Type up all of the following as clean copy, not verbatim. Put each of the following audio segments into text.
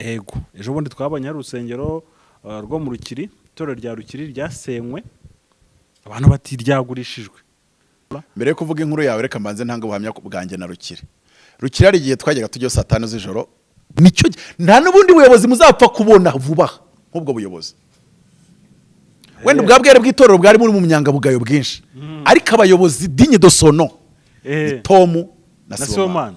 Ego, ejo bundi twabonye hari urusengero rwo mu Rukiri, itorero rya Rukiri ryasenywe, abantu bati ryagurishijwe. Mbere yo kuvuga inkuru yawe, reka mbanze ntanga ubuhamya bwanjye na Rukiri. Rukiri hari igihe twajyaga tujyayo saa 5 z'ijoro. Nicyo nta n'ubundi buyobozi muzapfa kubona vuba aha nk'ubwo buyobozi. Wenda ubwa bwere bw'itorero bwari buri mu nyangamugayo bwinshi, ariko abayobozi digne de son nom ni Tomu na na Sibomana. Sibomana.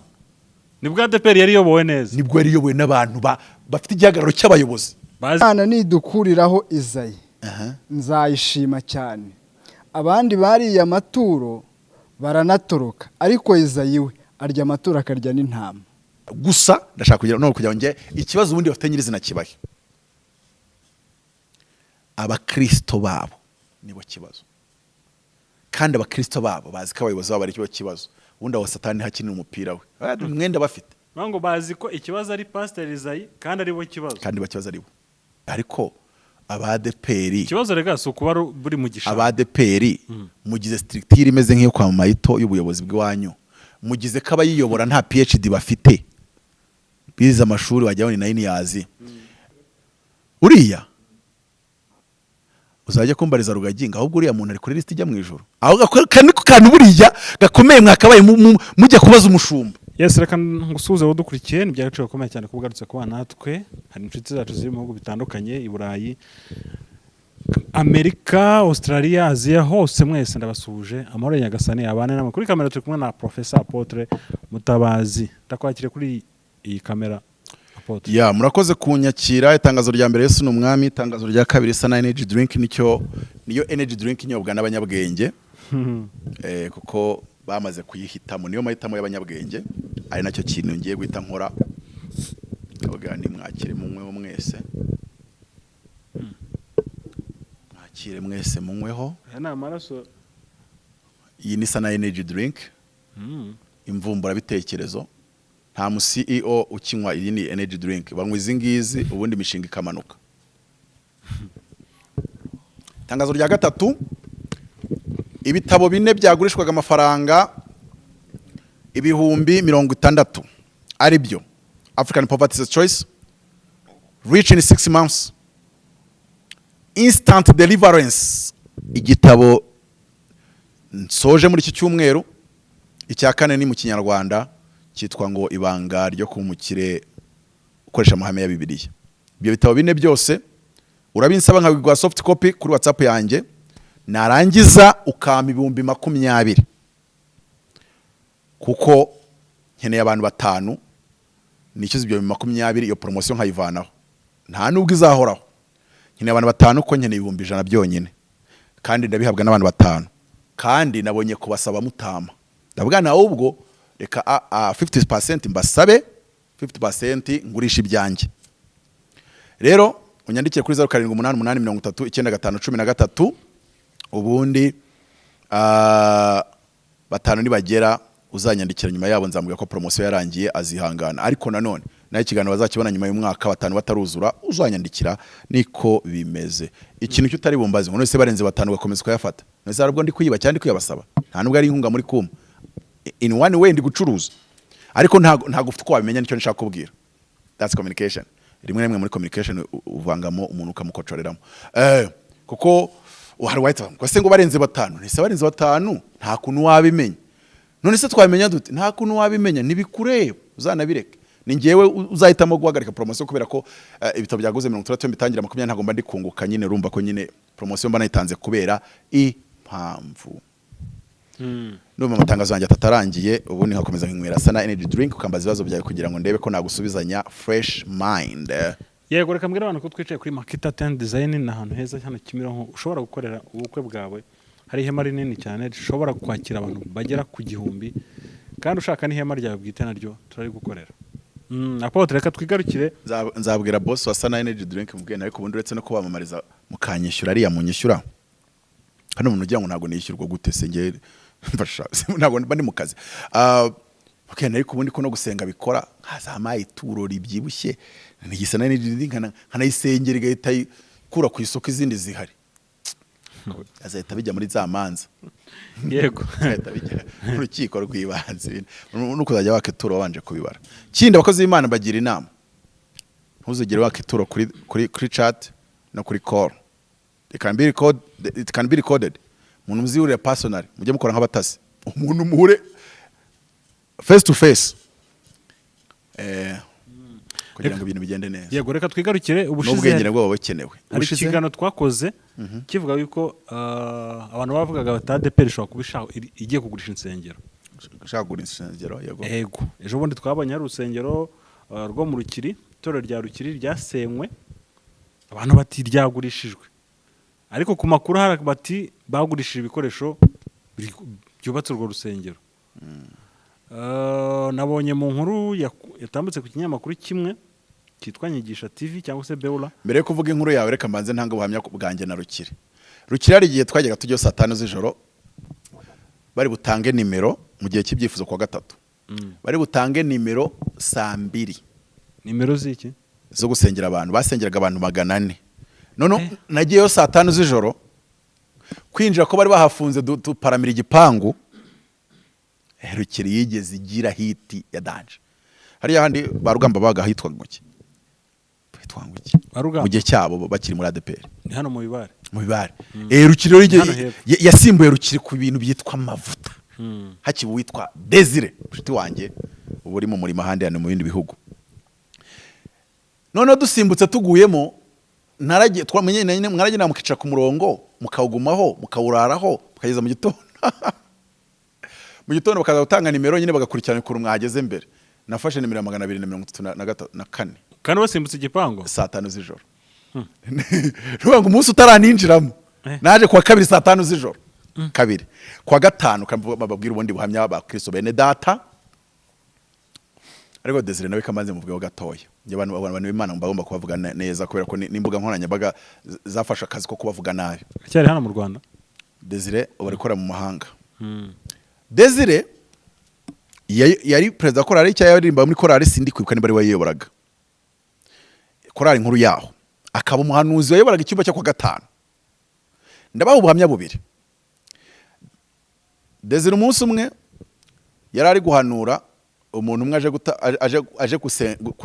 Nibwo ADEPR yari iyobowe neza. Nibwo yari iyobowe n'abantu bafite igihagararo cy'abayobozi. Bazi. Imana nidukuriraho Izayi, nzayishima cyane. Abandi bariye amaturo baranatoroka, ariko Izayi we arya amaturo akarya n'intama. Gusa ndashaka kugira no kugira ngo njye ikibazo ubundi bafite nyirizina kibahe: abakristo babo nibo kibazo, kandi abakristo babo bazi ko abayobozi babo ari cyo kibazo. Ubundi aho Satani hakinira umupira we. Umwenda bafite. Ngo bazi ko ikibazo ari Pasiteri Izayi kandi ari bo kibazo. Kandi bakibazo ari bo, ariko abadeperi Ikibazo rega si ukuba buri mu gishanga. Abadeperi mugize structure imeze nk'iyo kwa Mayito y'ubuyobozi bw'iwanyu, mugize ko abayiyobora nta PhD bafite, bize amashuri wajyaho ni 9 years. Uriya uzajya kumbariza Rugagi ngo ahubwo uriya muntu ari kuri lisiti ijya mu ijoro, aho niko kantu buriya gakomeye mwakabaye mujya kubaza umushumba. Yes, reka ngusuhuze wowe udukurikiye. Ni iby'agaciro gakomeye cyane kuba ugarutse kuba natwe. Hari inshuti zacu ziri mu bihugu bitandukanye, i Burayi, Amerika, Australia, Aziya, hose mwese ndabasuhuje. Amahoro ya Nyagasani abane namwe. Kuri kamera turi kumwe na Professor Apotre Mutabazi. Ndakwakire kuri iyi kamera, Apotre. Ya, murakoze kunyakira. Itangazo rya mbere: Yesu ni umwami. Itangazo rya kabiri: Sana Energy Drink nicyo, niyo energy drink inyobwa n'abanyabwenge, kuko bamaze kuyihitamo, niyo mahitamo y'abanyabwenge, ari nacyo kintu ngiye guhita nkora. Ndavuga ni mwakire munyweho mwese, mwakire mwese munyweho. Aya ni amaraso. Iyi ni Sana Energy Drink, imvumburabitekerezo. Nta mu CEO ukinywa iyi ni energy drink, banywa izi ngizi, ubundi imishinga ikamanuka. Itangazo rya gatatu: ibitabo bine byagurishwaga amafaranga 60,000, ari byo African Poverty is a Choice, Rich in 6 Months, Instant Deliverance, igitabo nsoje muri iki cyumweru, icya kane ni mu Kinyarwanda cyitwa ngo Ibanga ryo kuba umukire ukoresha amahame ya Bibiliya. Ibyo bitabo bine byose urabinsaba nkabiguha soft copy kuri WhatsApp yanjye, narangiza ukampa 20,000, kuko nkeneye abantu batanu nishyuza ibyo 20,000, iyo promotion nkayivanaho, nta nubwo izahoraho. Nkeneye abantu batanu kuko nkeneye 100,000 byonyine, kandi ndabihabwa n'abantu batanu, kandi nabonye kubasaba mutama. Ndavuga nawe ubwo reka 50% mbasabe, 50% ngurisha ibyanjye. Rero unyandikire kuri 0788309513, ubundi batanu nibagera uzanyandikira nyuma yabo nzamubwira ko promotion yarangiye, azihangana. Ariko nanone nayo ikiganiro bazakibona nyuma y'umwaka, batanu bataruzura uzanyandikira, niko bimeze. Ikintu cyo utari bumbaze ngo none se barenze batanu ugakomeza ukayafata, none se hari ubwo ndi kuyiba cyangwa ndi kuyabasaba? Nta nubwo ari inkunga muri kuma, in one way ndi gucuruza, ariko ntago ufite uko wabimenya. Nicyo nshaka kubwira, that's communication. Rimwe na rimwe muri communication uvangamo umuntu ukamukocoreramo, kuko hari wahita ngo se ngo barenze batanu, ntise barenze batanu, nta kuntu wabimenya. None se twabimenya dute? Nta kuntu wabimenya, ntibikureba, uzanabireke. Ni ngewe uzahitamo guhagarika promotion kubera ko ibitabo byaguze 60 bitangira 20, ntabwo mba ndi kunguka nyine. Urumva ko nyine promotion mba nayitanze kubera impamvu. Ndumva amatangazo yanjye atatarangiye, ubundi nkakomeza nkinywera Sana Energy Drink, ukambaza ibibazo byawe kugira ngo ndebe ko nagusubizanya fresh mind. Yego, reka mbwire abantu ko twicaye kuri Makita Tent Design. Ni ahantu heza hano Kimironko ushobora gukorera ubukwe bwawe. Hari ihema rinini cyane rishobora kwakira abantu bagera ku 1000, kandi ushaka n'ihema ryawe bwite naryo turarigukorera. Apotre, reka twigarukire. Nzabwira boss wa Sana Energy Drink, mubwire, ariko ubundi uretse no kubamamariza mukanyishyura, ariya munyishyura hano, umuntu ugira ngo ntabwo nishyurwa gute se? Nge mfasha, ntabwo mba ndi mu kazi. Okay, ariko ubundi ko no gusenga bikora, nkazamaye ituro ribyibushye ntigisa na Energy Drink, nkanayisengera igahita ikura ku isoko izindi zihari, azahita bijya muri za manza. Azahita bijya mu rukiko rw'ibanze, no kuzajya waka ituro wabanje kubibara. Kindi, abakozi b'Imana bagira inama. Ntuzigere waka ituro kuri chat no kuri call. It can be recorded. Umuntu muzihurire personally, mujye mukora nk'abatasi, umuntu muhure face to face, kugira ngo ibintu bigende neza. Yego, reka twigarukire ubushize. N'ubwenge nabwo buba bukenewe. Hari Ubushize? ikiganiro twakoze kivuga yuko abantu bavugaga bati ADEPR ishobora kuba igiye kugurisha insengero. Ushaka kugura insengero, yego. Yego, ejo bundi twabonye hari urusengero rwo mu Rukiri, itorero rya Rukiri ryasenywe, abantu bati ryagurishijwe, ariko ku makuru hari bati bagurishije ibikoresho byubatse urwo rusengero. Nabonye mu nkuru yatambutse ku kinyamakuru kimwe cyitwa Nyigisha TV cyangwa se Beula. Mbere yo kuvuga inkuru yawe, reka mbanze ntanga ubuhamya bwanjye na Rukiri. Rukiri, hari igihe twajyaga tujyayo saa 5 z'ijoro, bari butange nimero mu gihe cy'ibyifuzo kuwa gatatu, bari butange nimero saa 2. Nimero z'iki? Zo gusengera abantu. Basengeraga abantu 400. None nagiyeyo saa 5 z'ijoro, kwinjira ko bari bahafunze, duparamira igipangu. Rukiri yigeze igira hit ya danger. Hariya handi ba Rugamba baga hitwaga ngo iki? Hitwa ngo iki? Ba Rugamba? Mu gihe cyabo bakiri muri ADEPR. Ni hano mu Bibare. Mu Bibare. Rukiri rero Hano hepfo. yasimbuye Rukiri ku bintu byitwa amavuta, hakiba uwitwa Desire, inshuti wanjye uba uri mu murimo ahandi hano mu bindi bihugu. Noneho dusimbutse tuguyemo, naragiye, twamenye mwaragenda mukicara ku murongo, mukawugumaho, mukawuraraho, mukageza mu gitondo. Mu gitondo bakaza gutanga nimero nyine, bagakurikirana ukuntu mwageze mbere. Nafashe nimero ya 234. Kandi basimbutse igipangu? Saa 5 z'ijoro. Nuvuga ngo umunsi utaraninjiramo, naje kuwa kabiri saa 5 z'ijoro, kabiri kuwa gatanu. Bababwira ubundi buhamya ba Kristo bene data. Ariko Desire nawe kamaze muvugeho gatoya. Njye abantu b'Imana bagomba kubavuga neza, kubera ko n'imbuga nkoranyambaga zafashe akazi ko kubavuga nabi. Cyari hano mu Rwanda? Desire ubu ari gukora mu mahanga. Desire yari perezida wa korali cyangwa yaririmba muri korali, sindi kwibuka niba ari we wayiyoboraga, korali nkuru yaho, akaba umuhanuzi wayoboraga icyumba cyo kwa gatanu. Ndabaha ubuhamya bubiri. Desire umunsi umwe yari ari guhanura, umuntu umwe aje guta,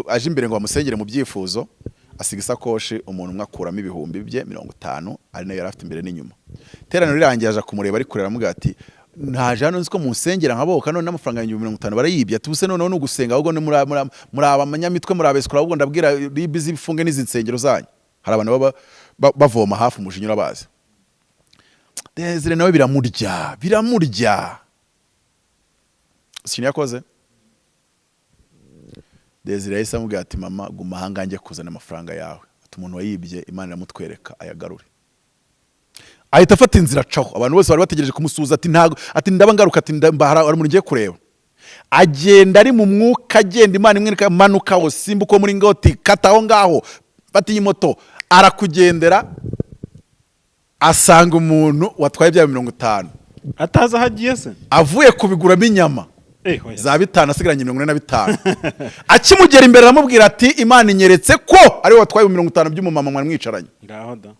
aje imbere ngo bamusengere mu byifuzo, asiga isakoshi, umuntu umwe akuramo 50,000 ari nayo yari afite imbere n'inyuma. Iteraniro rirangiye aje kumureba ari kurera, aramubwira ati: "Ntaje hano nzi ko munsengera nkaboka, none n'amafaranga yanjye 50,000 barayibye." Ati: "Ubuse noneho ni ugusenga, ahubwo ni muri abanyamitwe, muri abesikora, ahubwo ndabwira RIB zifunge n'izi nsengero zanyu." Hari abantu baba bavoma hafi umujinya, urabazi. Desire nawe biramurya, biramurya. Ikintu yakoze Desire, yahise amubwira ati: "Mama, guma ahangaha njye kuzana amafaranga yawe." Ati: "Umuntu wayibye Imana iramutwereka ayagarure." Ahita afata inzira acaho. Abantu bose bari bategereje kumusuhuza. Ati: "Ntago," ati, "ndaba ngaruka." Ati: "Hari umuntu ngiye kureba." Agenda ari mu mwuka, agenda Imana imwereka: "Manuka aho, simbuka uwo muri ngoti, kata aho ngaho, fata iyi moto." Arakugendera, asanga umuntu watwaye bya 50. Atazi aho agiye se? Avuye kubiguramo inyama. Oya. Za bitanu, asigaranye 45. Akimugera imbere aramubwira ati: "Imana inyeretse ko ari we watwaye 50 by'umumama mwari mwicaranye." Ngaho da!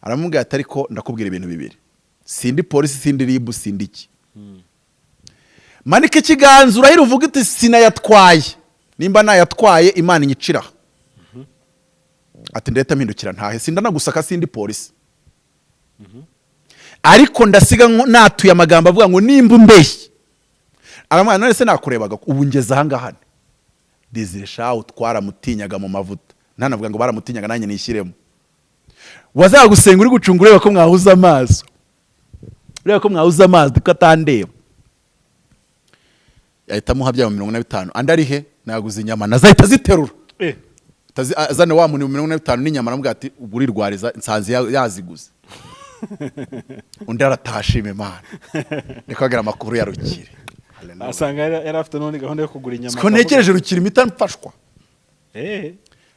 Aramubwira ati: "Ariko ndakubwira ibintu bibiri: sindi polisi, sindi RIB, sindi iki. Manika ikiganza urahira, uvuga uti sinayatwaye. Nimba nayatwaye, Imana inyicira." Ati: "Ndahita mpindukira ntahe, sindanagusaka, sindi polisi, ariko ndasiga natuye amagambo avuga ngo nimba umbeshye." Aramubwira: "None se nakurebaga ubu ngeze ahangaha?" Desire shawu twaramutinyaga mu mavuta, ntanavuga ngo baramutinyaga, nanjye nishyiremo. Wazagusenga uri gucunga, ureba ko mwahuza amaso, ureba ko mwahuza amaso ko atandeba. Yahita amuha bya 45. Andi ari he? Naguze inyama, nazahita aziterura. Azana wa muntu 45 n'inyama, aramubwira ati: "Ubwo urirwariza nsanze yaziguze." Undi arataha ashima Imana. Niko agira amakuru ya Rukiri. Asanga yari afite n'ubundi gahunda yo kugura inyama. Siko ntekereje Rukiri impita mfashwa.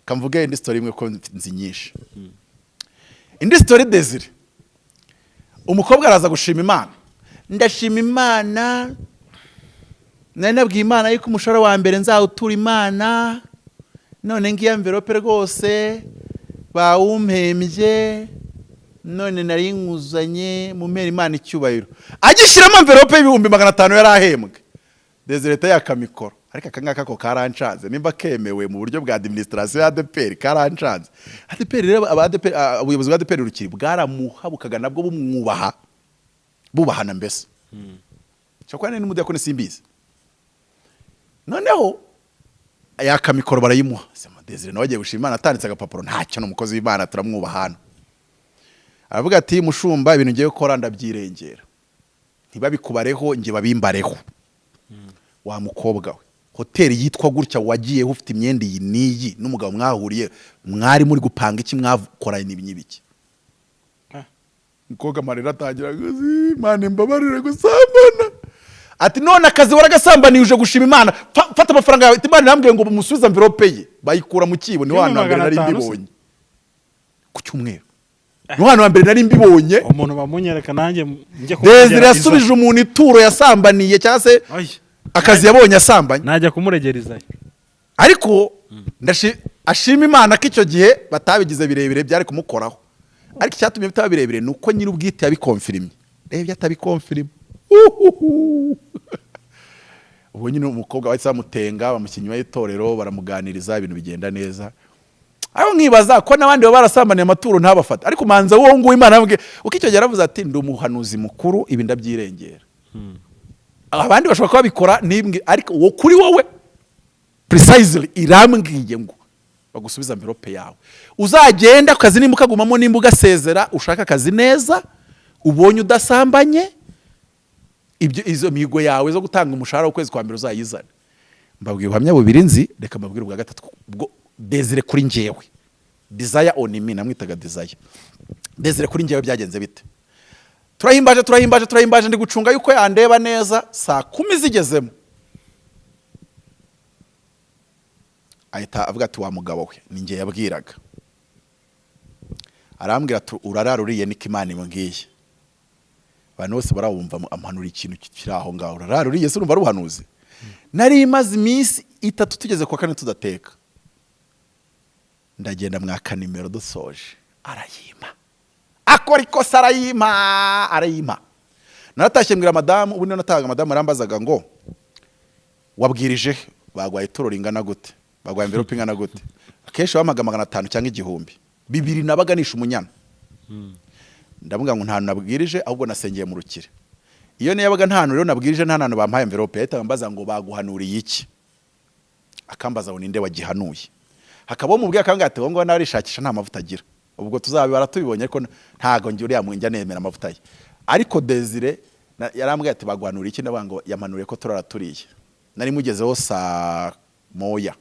Kamvuge indi story imwe ko nzi nyinshi. Indi story, Desire, umukobwa araza gushima Imana: "Ndashima Imana, nari nabwiye Imana yuko umushahara wa mbere nzawutura Imana, none ngiyo envelope rwose bawumpembye, none nari nkuzanye mu mpera Imana icyubahiro." Agishyiramo envelope y'500,000 yari ahembwe, Desire leta yaka mikoro. Ariko aka ngaka ko karancanze, nimba kemewe mu buryo bwa administration ya ADEPR, karancanze. ADEPR rero, aba ADEPR, ubuyobozi bwa ADEPR Rukiri bwaramuhabukaga, nabwo bumwubaha, bubahana mbese. Cyakora ni n'umudiyakoni, simbizi. Noneho yaka mikoro barayimuha. Sema Desire nawe agiye gushima Imana, atanditse agapapuro, ntacyo, ni umukozi w'Imana, turamwubaha hano. Aravuga ati: "Mushumba, ibintu ngiye gukora ndabyirengera, ntibabikubareho, njye babimbareho. Wa mukobwa we, hoteli yitwa gutya wagiyeho ufite imyenda iyi n'iyi n'umugabo mwahuriye, mwari muri gupanga iki? Mwakoranye ibi n'ibiki?" Umukobwa amarira atangira: "Imana imbabarire gusambana." Ati: "None akazi waragasambaniye, uje gushima Imana? Fata amafaranga yawe." Ati: "Imana irambwiye ngo mumusubize envelope ye." Bayikura mu kibo. Niho hantu hambere nari 500 se? mbibonye ku cyumweru, niho hantu hambere nari mbibonye. Umuntu bamunyereka nanjye njye. Desire yasubije umuntu ituro yasambaniye, cyangwa se Oya. akazi yabonye asambanye. Najya kumuregera Izayi. Ariko ashima Imana ko icyo gihe batabigize birebire, byari kumukoraho. Ariko icyatumye bitaba birebire ni uko nyir'ubwite yabikonfirimye. Reba ibyo atabikonfirima. Uhuhu. Ubwo nyine umukobwa bahise bamutenga, bamushyira inyuma y'itorero, baramuganiriza, ibintu bigenda neza. Aho nkibaza ko n'abandi baba barasambaniye amaturo ntabafate, ariko manza wowe nguwo Imana yamubwiye, uko icyo gihe yaravuze ati: "Ndi umuhanuzi mukuru, ibi ndabyirengera. Abandi bashobora kuba babikora n'imbwe, ariko uwo kuri wowe precisely irambwiye ngo bagusubiza envelope yawe, uzagenda ku kazi, nimba ukagumamo, nimba ugasezera, ushaka akazi neza ubonye udasambanye, ibyo izo mihigo yawe zo gutanga umushahara w'ukwezi kwa mbere uzayizane." Mbabwira ubuhamya bubiri nzi, reka mbabwire ubwa gatatu bwo Desire kuri njyewe. Desire on me, namwitaga Desire. Desire kuri njyewe byagenze bite? Turahimbaje, turahimbaje, turahimbaje, ndi gucunga yuko yandeba neza. Saa 10 zigezemo ahita avuga ati: "Wa mugabo we." Ni njye yabwiraga. Arambwira ati: "Urarara uriye, niko Imana imbwiye." Abantu bose barawumva, ampanura ikintu kiri aho ngaho: "Urarara uriye." Se urumva ari ubuhanuzi? Nari imaze iminsi 3, tugeze ku wa kane tudateka. Ndagenda mwaka nimero, dusoje arayima, akora ikosa arayima, arayima. Naratashye mbwira madamu. Ubu niyo natahaga, madamu arambazaga ngo: "Wabwirije he? Bagwaye ituro ringana gute? Bagwaye envelope ingana gute?" Akenshi bampaga 500 cyangwa 1000, 2000 nabaga nishe umunyana. Ndavuga ngo nta hantu nabwirije, ahubwo nasengeye mu Rukire. Iyo niyabaga nta hantu rero nabwirije, nta hantu bampaye envelope, yahitaga ambaza ngo: "Baguhanuriye iki?" Akambaza ngo: "Ninde wagihanuye?" Hakaba umubwiye, akambwira ati: "Wowe ngo nawe arishakisha, nta mavuta agira." Ubwo tuzabibara tubibonye, ariko ntago njye uriya njya nemera amavuta ye. Ariko Desire yarambwiye ati: "Baguhanuriye iki?" Ndavuga ngo yamanuriye ko turara turiye. Nari mugezeho saa 1.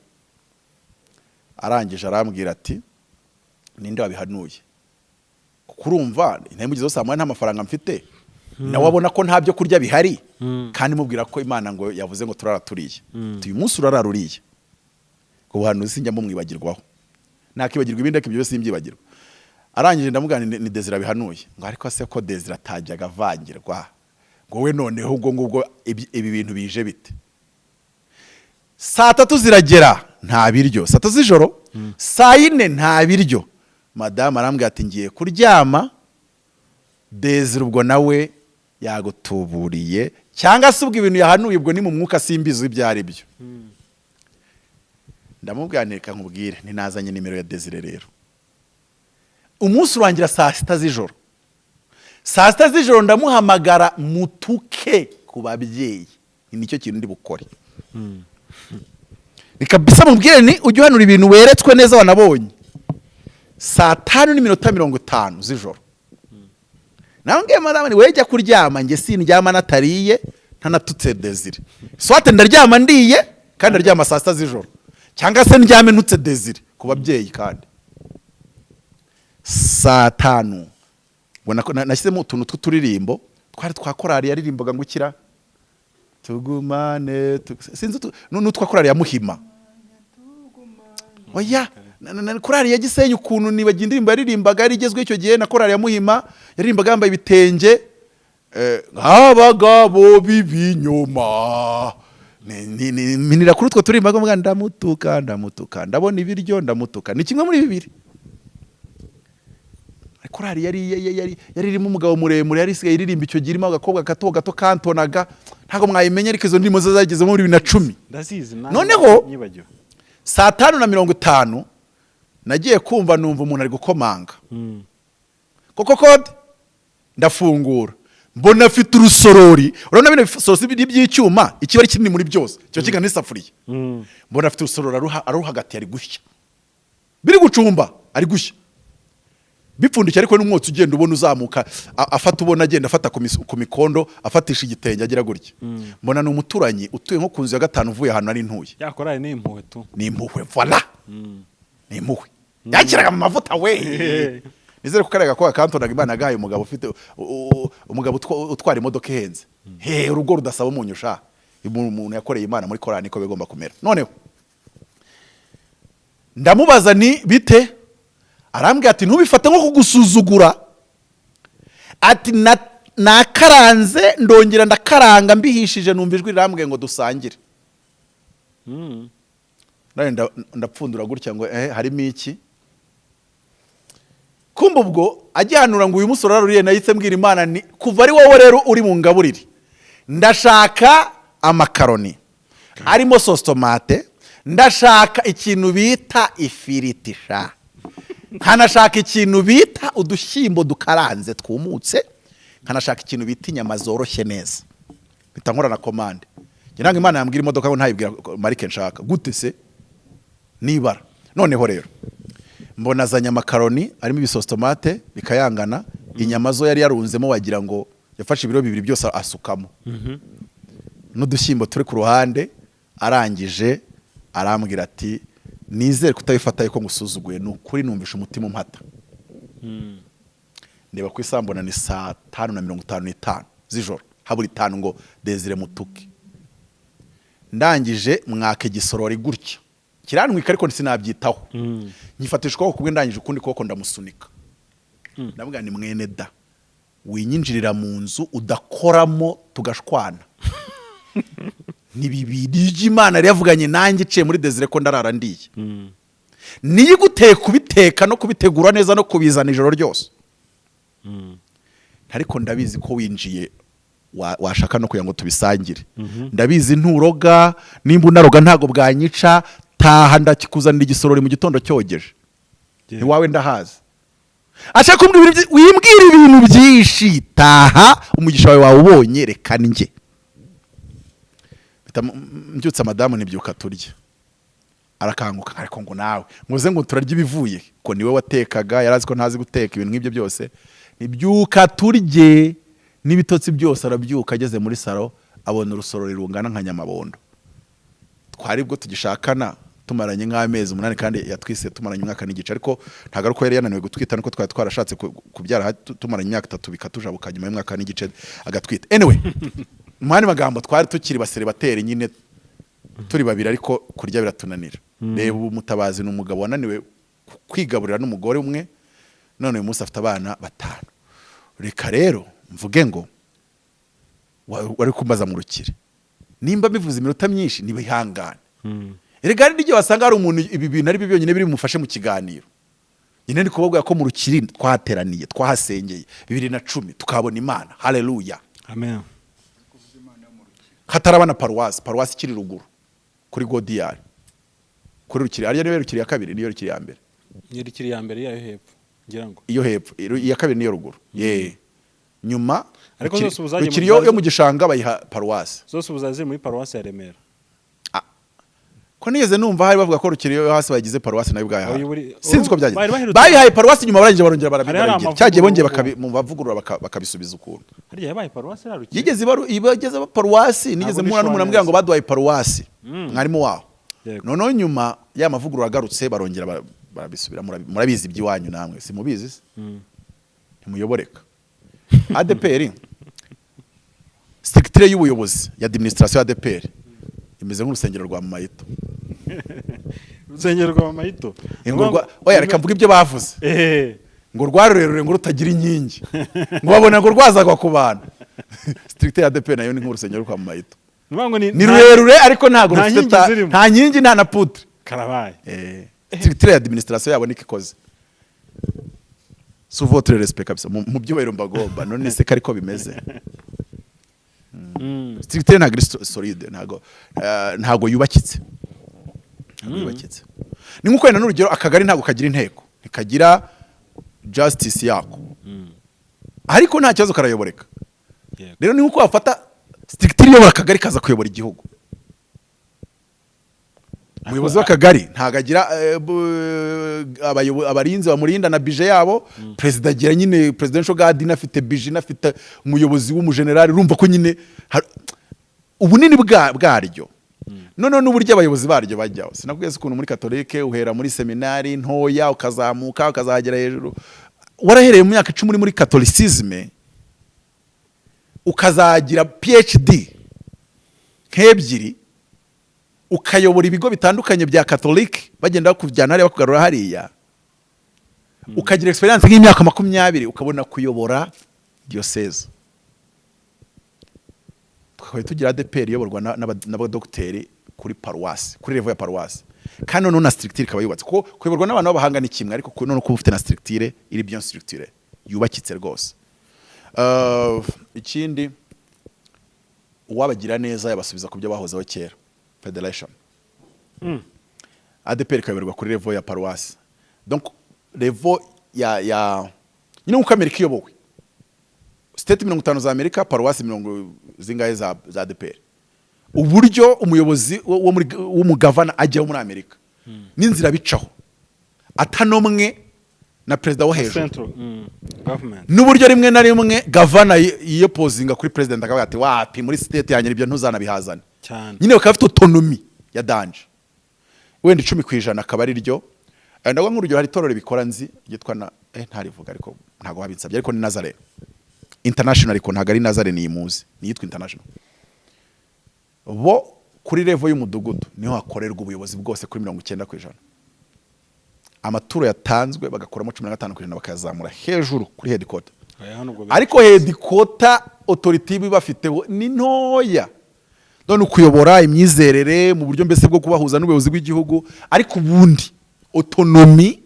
Arangije arambwira ati: "Ninde wabihanuye?" Kuko urumva nari mugezeho saa 1, nta mafaranga mfite, nawe abona ko nta byo kurya bihari, kandi mubwira ko Imana ngo yavuze ngo turara turiye. Uyu munsi urarara uriye. Ubuhanuzi sinjya mumwibagirwaho, nakibagirwa ibindi ariko ibyo simbyibagirwa. Arangije ndamubwira ni Desire abihanuye. Ngo: "Ariko se ko Desire atajyaga avangirwa, ngo we noneho ubwo ngubwo ibi bintu bije bite?" Saa 3 ziragera nta biryo, saa 3 z'ijoro, saa 4 nta biryo. Madamu arambwira ati: "Ngiye kuryama, Desire ubwo nawe yagutuburiye, cyangwa se ubwo ibintu yahanuye ubwo ni mu mwuka, simbizi ibyo ari byo." Ndamubwira nti: "Reka nkubwire, ntinazanye nimero ya Desire." Rero umunsi urangira saa 6 z'ijoro. Saa 6 z'ijoro ndamuhamagara mutuke ku babyeyi. Ni nicyo kintu ndi bukore, ni kabisa mubwire ni ujye uhanura ibintu weretswe neza wanabonye. Saa 5:50 z'ijoro nawe ngiye: "Madamu, ni wejya kuryama, njye sindyama natariye, ntanatutse Desire. Soit ndaryama ndiye kandi ndaryama saa 6 z'ijoro, cyangwa se ndyame ntutse Desire ku babyeyi." Kandi saa 5 ubwo nashyizemo utuntu tw'uturirimbo twari twa korali yaririmbaga ngo ukira tugumane sinzi n'utwa korali ya Muhima. Oya, korali ya Gisenyi, ukuntu nibagiye indirimbo yaririmbaga yari igezweho icyo gihe, na korali ya Muhima yaririmbaga yambaye ibitenge, abagabo b'ibinyoma. Minira kuri utwo turirimbaga mvuga: "Ndamutuka, ndamutuka, ndabona ibiryo, ndamutuka." Ni kimwe muri bibiri. Ariko Korari yari irimo umugabo muremure, yari isigaye iririmba icyo gihe, irimo agakobwa gato gato kantonaga. Ntabwo mwayimenya, ariko izo ndirimbo zo zageze muri 2010. Ndazizi nanjye. Noneho nyibagiwe. Saa 5:50 nagiye kumva numva umuntu ari gukomanga koko kode. Ndafungura, mbona afite urusorori. Urabona bino bisosi by'icyuma, ikiba ari kinini muri byose, kiba kingana n'isafuriya. Mbona afite urusorori, aruhagatiye, ari gushya, biri gucumba, ari gushya bipfundikiye, ariko n'umwotsi ugenda ubona uzamuka, afata, ubona agenda afata ku mikondo, afatisha igitenge agira gutya. Mbona ni umuturanyi utuye nko ku nzu ya gatanu uvuye ahantu nari ntuye. Yakorari ni impuhwe tu. Ni impuhwe, voilà, ni impuhwe. Yakiraga mu mavuta we. Nizere ko kariya gakobwa kantonaga Imana agahaye umugabo ufite umugabo utwara imodoka ihenze. He, urugo rudasaba umunyu sha. Umuntu yakoreye Imana muri korani niko bigomba kumera. Noneho ndamubaza ni bite, arambwira ati: "Ntubifate nko kugusuzugura." Ati: "Nakaranze, ndongera ndakaranga, mbihishije numva ijwi rirambwiye ngo dusangire." None ndapfundura gutya ngo harimo iki? Kumva ubwo agihanura ngo uyu munsi uraruriye, nahise mbwira Imana ni kuva ari wowe rero uri mu ngaburire, ndashaka amakaroni arimo sauce tomate, ndashaka ikintu bita ifiriti sha, nkanashaka ikintu bita udushyimbo dukaranze twumutse, nkanashaka ikintu bita inyama zoroshye neza. Mpita nkora na commande. Njye ntabwo Imana yambwira imodoka ngo ntayibwira marike nshaka gute se nibara. Noneho rero mbona azanye amakaroni arimo ibisosi tomate bikayangana, inyama zo yari yarunzemo, wagira ngo yafashe ibiro 2 byose asukamo, n'udushyimbo turi ku ruhande. Arangije arambwira ati: "Nizere kutabifata yuko ngusuzuguye, ni ukuri numvisha umutima umpata." Ndeba ku isaha, mbona ni saa 5:55 z'ijoro, habura 5 ngo Desire mutuke. Ndangije mwaka igisorori gutya kirantwika, ariko sinabyitaho, nyifatisha ukuboko kumwe, ndangije ukundi kuboko ndamusunika, ndavuga ni mwene da winyinjirira mu nzu udakoramo tugashwana. Ni bibiri by'Imana yari yavuganye nanjye iciye muri Desire ko ndarara ndiye, niyo iguteye kubiteka no kubitegura neza no kubizana ijoro ryose, ariko ndabizi ko winjiye washaka no kugira ngo tubisangire. Ndabizi nturoga, nimba unaroga ntabwo bwanyica. Taha, ndakikuzanira igisorori mu gitondo cyogeje. Iwawe ndahazi. Ashaka kumbwira ibintu wimbwira ibintu byinshi, taha, umugisha wawe wawubonye, reka njye. Mpita mbyutsa madamu, ntibyuka turye. Arakanguka, ariko ngo nawe muze ngo turarye ibivuye ko niwe watekaga, yari azi ko ntazi guteka ibintu nk'ibyo byose. Nibyuka turye n'ibitotsi byose. Arabyuka, ageze muri salo abona urusorori rungana nka nyamabondo. Twari bwo tugishakana, tumaranye nk'amezi 8, kandi yatwise tumaranye umwaka n'igice, ariko ntabwo ari uko yari yananiwe gutwita, nuko twari twarashatse kubyara tumaranye imyaka 3, bikatujabuka nyuma y'umwaka n'igice agatwita. Anyway, mu yandi magambo twari tukiri baseribateri nyine, turi babiri, ariko kurya biratunanira. Reba ubu Mutabazi ni umugabo wananiwe kwigaburira n'umugore umwe, none uyu munsi afite abana batanu. Reka rero mvuge ngo wari kumbaza mu rukire, nimba bivuze iminota myinshi ntibihangane. Erega hari n'igihe wasanga hari umuntu ibi bintu ari byo byonyine biri bumufashe mu kiganiro. Nyine ndi kubabwira ko mu rukiri twahateraniye, twahasengeye 2010, tukabona Imana, haleluya. Amen. Hataraba na paruwasi, paruwasi ikiri ruguru kuri Godiyari, kuri Rukiri. Ariyo niyo Rukiri ya kabiri, niyo Rukiri ya mbere? Ni Rukiri ya mbere yayo hepfo, ngira ngo. Iyo hepfo, iya kabiri niyo ruguru ye nyuma. Ariko Rukiri zose ubu zagiye Rukiri yo mu gishanga bayiha paruwasi. Zose ubu ziri muri paruwasi ya Remera. Ko nigeze numva hari bavuga ko Rukiri yo hasi bayigize paruwasi nayo ubwayo. Oya, Sinzi uko byagenze. bari baherutse Bayihaye paruwasi nyuma, barangije barongera Hari hari barabigira cyagiye bongeye amavugururwa. mu bavugurura bakabisubiza ukuntu. Harya yabaye paruwasi ya Rukiri? Yigeze ibageze paruwasi, nigeze Ntabwo mpura n'umuntu ndishwa ambwira ngo neza. baduhaye paruwasi, mwarimu waho. Noneho nyuma ya mavugurura agarutse barongera barabisubira. Murabizi iby'iwanyu namwe, simubizi se? Ntimuyoboreka. ADPR, structure y'ubuyobozi ya administration ya ADPR imeze nk'urusengero rwa Mayito. Urusengero rwa Mayito? Ngo oya, reka mvuge ibyo bavuze. Ngo rwa rurerure, ngo rutagira inkingi, ngo babona ngo rwazagwa ku bantu. Structure ya ADPR nayo ni nk'urusengero rwa Mayito. Ni ukuvuga ngo ni Ni rurerure ariko ntabwo nta rufite nkingi zirimo. Nta nkingi, nta na poutre. Karabaye. Structure ya administration yabo niko ikoze. Sous votre respect kabisa, mu byubahiro mbagomba, none se ko ariko bimeze? Structure ntabwo iri solide, ntabwo yubakitse, ntabwo yubakitse. Ni nkuko wenda n'urugero, akagari ntabwo kagira inteko, ntikagira justice yako, ariko nta kibazo, karayoboreka. Rero ni nkuko wafata structure iyobora akagari kaza kuyobora igihugu. Umuyobozi w'akagari ntabwo agira abarinzi bamurinda na budget yabo. Perezida agira nyine presidential guard, inafite budget, inafite umuyobozi w'umujenerali. Urumva ko nyine ubunini bwaryo, noneho n'uburyo abayobozi baryo bajyaho. Sinakubwiye se ukuntu muri Katolike uhera muri seminari ntoya, ukazamuka, ukazagera hejuru, warahereye mu myaka 10 uri muri catholicisme, ukazagira PhD nk'ebyiri, ukayobora ibigo bitandukanye bya Catholic, bagenda bakujyana hariya, bakugarura hariya, ukagira experience nk'imyaka 20, ukabona kuyobora diocese. Tukaba tugira ADEPR iyoborwa n'abadogiteri kuri paruwasi, kuri level ya paruwasi, kandi noneho na structure ikaba yubatse. Kuko kuyoborwa n'abantu b'abahanga ni kimwe, ariko noneho kuba ufite na structure iri bien structurée, yubakitse rwose. Ikindi, uwabagira neza yabasubiza ku byo bahozeho kera, federation. ADEPR ikayoborwa kuri level ya paruwasi, donc level ya nyine nkuko Amerika iyobowe, state 50 za Amerika, paruwasi mirongo zingahe za ADEPR. Uburyo umuyobozi wo muri w'umugavana ajyaho muri Amerika n'inzira bicaho atanomwe na perezida wo hejuru, Central government. N'uburyo rimwe na rimwe gavana yiyopozinga kuri president, akavuga ati: "Wapi, muri state yanjye ibyo ntuzanabihazane." Nyine bakaba bafite autonomie ya danger, wenda 10% akaba ari ryo. Ndavuga nk'urugero, hari itorero ribikora nzi ryitwa na ntarivuga, ariko ntabwo wabinsabye, ariko ni Nazarene International, ariko ntabwo ari Nazarene iyi muzi, ni iyitwa International. Bo kuri level y'umudugudu niho hakorerwa ubuyobozi bwose kuri 90%. Amaturo yatanzwe bagakuramo 15%, bakayazamura hejuru kuri headquarter. Aya hano ubwo Ariko headquarter authority iba bafiteho ni ntoya, none ukuyobora imyizerere mu buryo mbese bwo kubahuza n'ubuyobozi bw'igihugu, ariko ubundi autonomie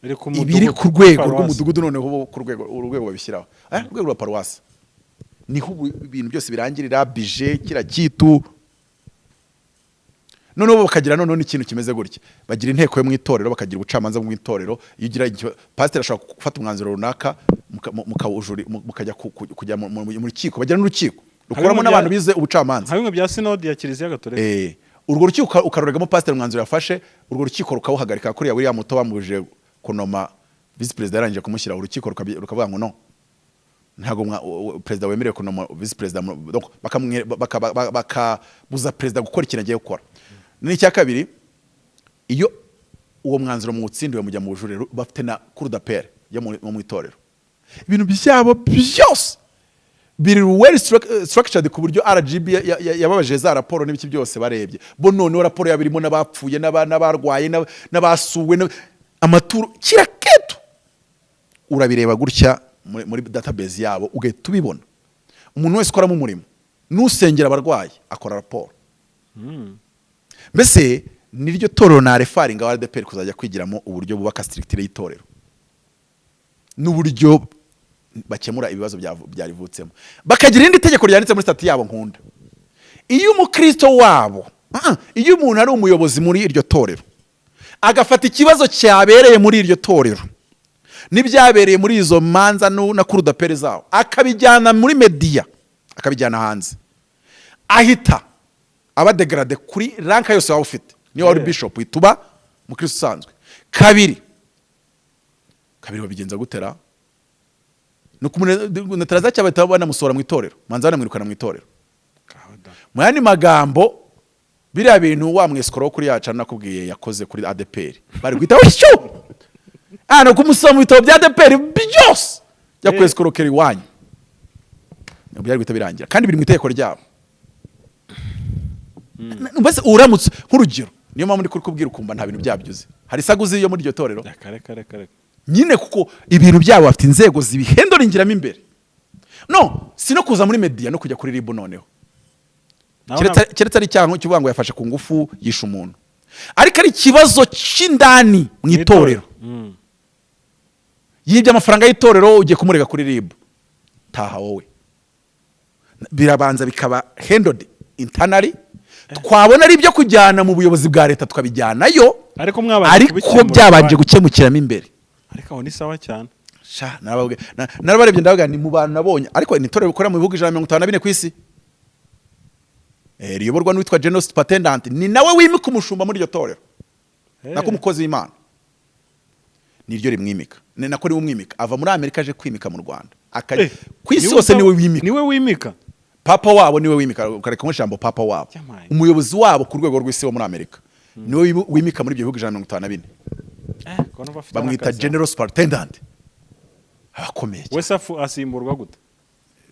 iri ku iba iri mudugudu, ku rwego paruwasi. rw'umudugudu. Noneho bo ku rwego, urwego babishyiraho, urwego rwa paruwasi, niho ubu ibintu byose birangirira, budget, kira kitu. Noneho bo bakagira noneho n'ikintu kimeze gutya: bagira inteko yo mu itorero, bakagira ubucamanza mu itorero. Iyo ugira pasiteri ashobora gufata umwanzuro runaka, mukajya kujya mu rukiko. Bagira n'urukiko rukoramo Harimo n'abantu bize ubucamanza. Nka bimwe bya sinodi ya Kiliziya Gatolika. Urwo rukiko ukaruregamo pasiteri umwanzuro yafashe, urwo rukiko rukawuhagarika. Kuriya William Ruto bamubujije kunoma visi perezida, yarangije kumushyira, urukiko rukavuga ngo no, ntabwo perezida wemerewe kunoma visi perezida, donc bakabuza perezida gukora ikintu agiye gukora. N'icya kabiri, iyo uwo mwanzuro muwutsindiwe, mujya mu bujurire. Bafite na cour d'appel yo mu itorero. Ibintu byabo byose biri well structured, ku buryo RGB yababajije za raporo n'ibiki byose barebye bo. Noneho raporo yabo irimo n'abapfuye, n'abarwaye, n'abasuwe, amaturo, kira ketu urabireba gutya muri database yabo, ugahita ubibona. Umuntu wese ukoramo umurimo n'usengera abarwayi akora raporo. Mbese niryo torero na refaringa wa ADEPR kuzajya kwigiramo uburyo bubaka structure y'itorero n'uburyo bakemura ibibazo byarivutsemo. Bakagira irindi tegeko ryanditse muri statut yabo nkunda: iyo umukristo wabo, iyo umuntu ari umuyobozi muri iryo torero, agafata ikibazo cyabereye muri iryo torero n'ibyabereye muri izo manza na cour d'appel zawo, akabijyana muri media, akabijyana hanze, ahita aba dégradé kuri rank yose waba ufite. Niyo waba uri bishop, uhita uba umukristo usanzwe. Kabiri kabiri, babigenza gutera ni ukumunetaraza cyangwa bahita banamusohora mu itorero, manza banamwirukana mu itorero. Mu yandi magambo, biriya bintu wa mwesikoro wo kuri yacu nakubwiye yakoze kuri ADEPR, bari guhita wishu hano kumusoma mu bitabo bya ADEPR byose, jya kwesikorokera iwanyu, byari guhita birangira. Kandi biri mu itegeko ryabo. Mbese uramutse nk'urugero, niyo mpamvu ndi kubwira ukumva nta bintu byabyo uzi, hari isaguzi yo muri iryo torero. Kare kare kare. Nyine kuko ibintu byabo bafite inzego zibihendoringiramo imbere, no si no kuza muri media no kujya kuri RIB noneho. Naho Keretse ari icyaha cy'uvuga ngo yafashe ku ngufu, yishe umuntu, ariko ari ikibazo cy'indani mu itorero. Yibye amafaranga y'itorero, ugiye kumurega kuri RIB, taha wowe. Birabanza bikaba handled internally, twabona ari ibyo kujyana mu buyobozi bwa leta tukabijyanayo, Ariko mwabanje ariko kubikemura byabanje iwanyu. gukemukiramo imbere. Ariko aho ni sawa cyane. Sha, narabarebye ndavuga ni mu bantu nabonye, ariko ni itorero rikorera mu bihugu 154 ku isi, riyoborwa n'uwitwa General Superintendent, ni nawe wimika umushumba muri iryo torero. Nako umukozi w'Imana niryo rimwimika, ni nako niwe umwimika, ava muri Amerika aje kwimika mu Rwanda. Ku isi hose niwe wimika. Niwe wimika. Papa wabo niwe wimika, ukareka ijambo papa wabo. Yamaye. Umuyobozi wabo ku rwego rw'isi wo muri Amerika niwe wimika muri ibyo bihugu 154. Ko numva afite Bamwita n'akazi. General Superintendent, abakomeye cyane. Wese asimburwa gute?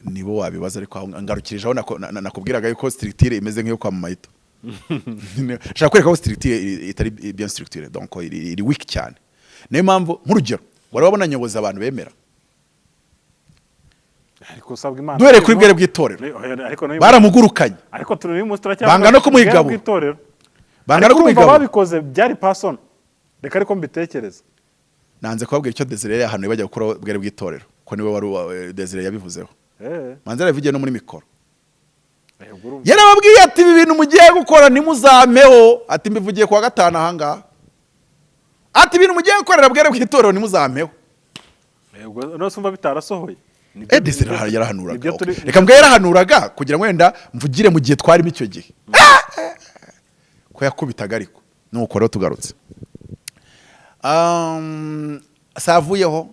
Nibo wabibaza, ariko aho ngarukirije aho nakubwiraga yuko structure imeze nk'iyo kwa Mama. Nshaka kwereka ko structure itari bien structurée, donc iri weak cyane. Niyo mpamvu, nk'urugero, wari wabona nyobozi abantu bemera? Ariko usabwa Imana. Duhereye kuri bwere bw'itorero. Ariko n'uyu Baramugurukanye. Ariko turi uyu munsi turacyavuga Banga no kumuha bwere igabo. bw'itorero. Banga no Ariko urumva kumuha igabo. babikoze byari personal, reka ariko mbitekereza. Nanze kubabwira icyo Desire yahanuye bajya gukora bwere bw'itorero, ko niwe wari Desire yabivuzeho. Manze yarabivugiye no muri mikoro. Ubwo urumva. Yarababwiye ati: "Ibi bintu mugiye gukora ntimuzameho." Ati: "Mbivugiye kuwa gatanu ahangaha." Ati: "Ibintu mugiye gukorera bwere bw'itorero ntimuzampeho." Ubwo none umva bitarasohoye. Desire yarahanuraga. Nibyo Okay. Reka mbwe yarahanuraga kugira ngo wenda mvugire mu gihe twarimo icyo gihe ko yakubitaga, ariko nuko rero tugarutse, savuyeho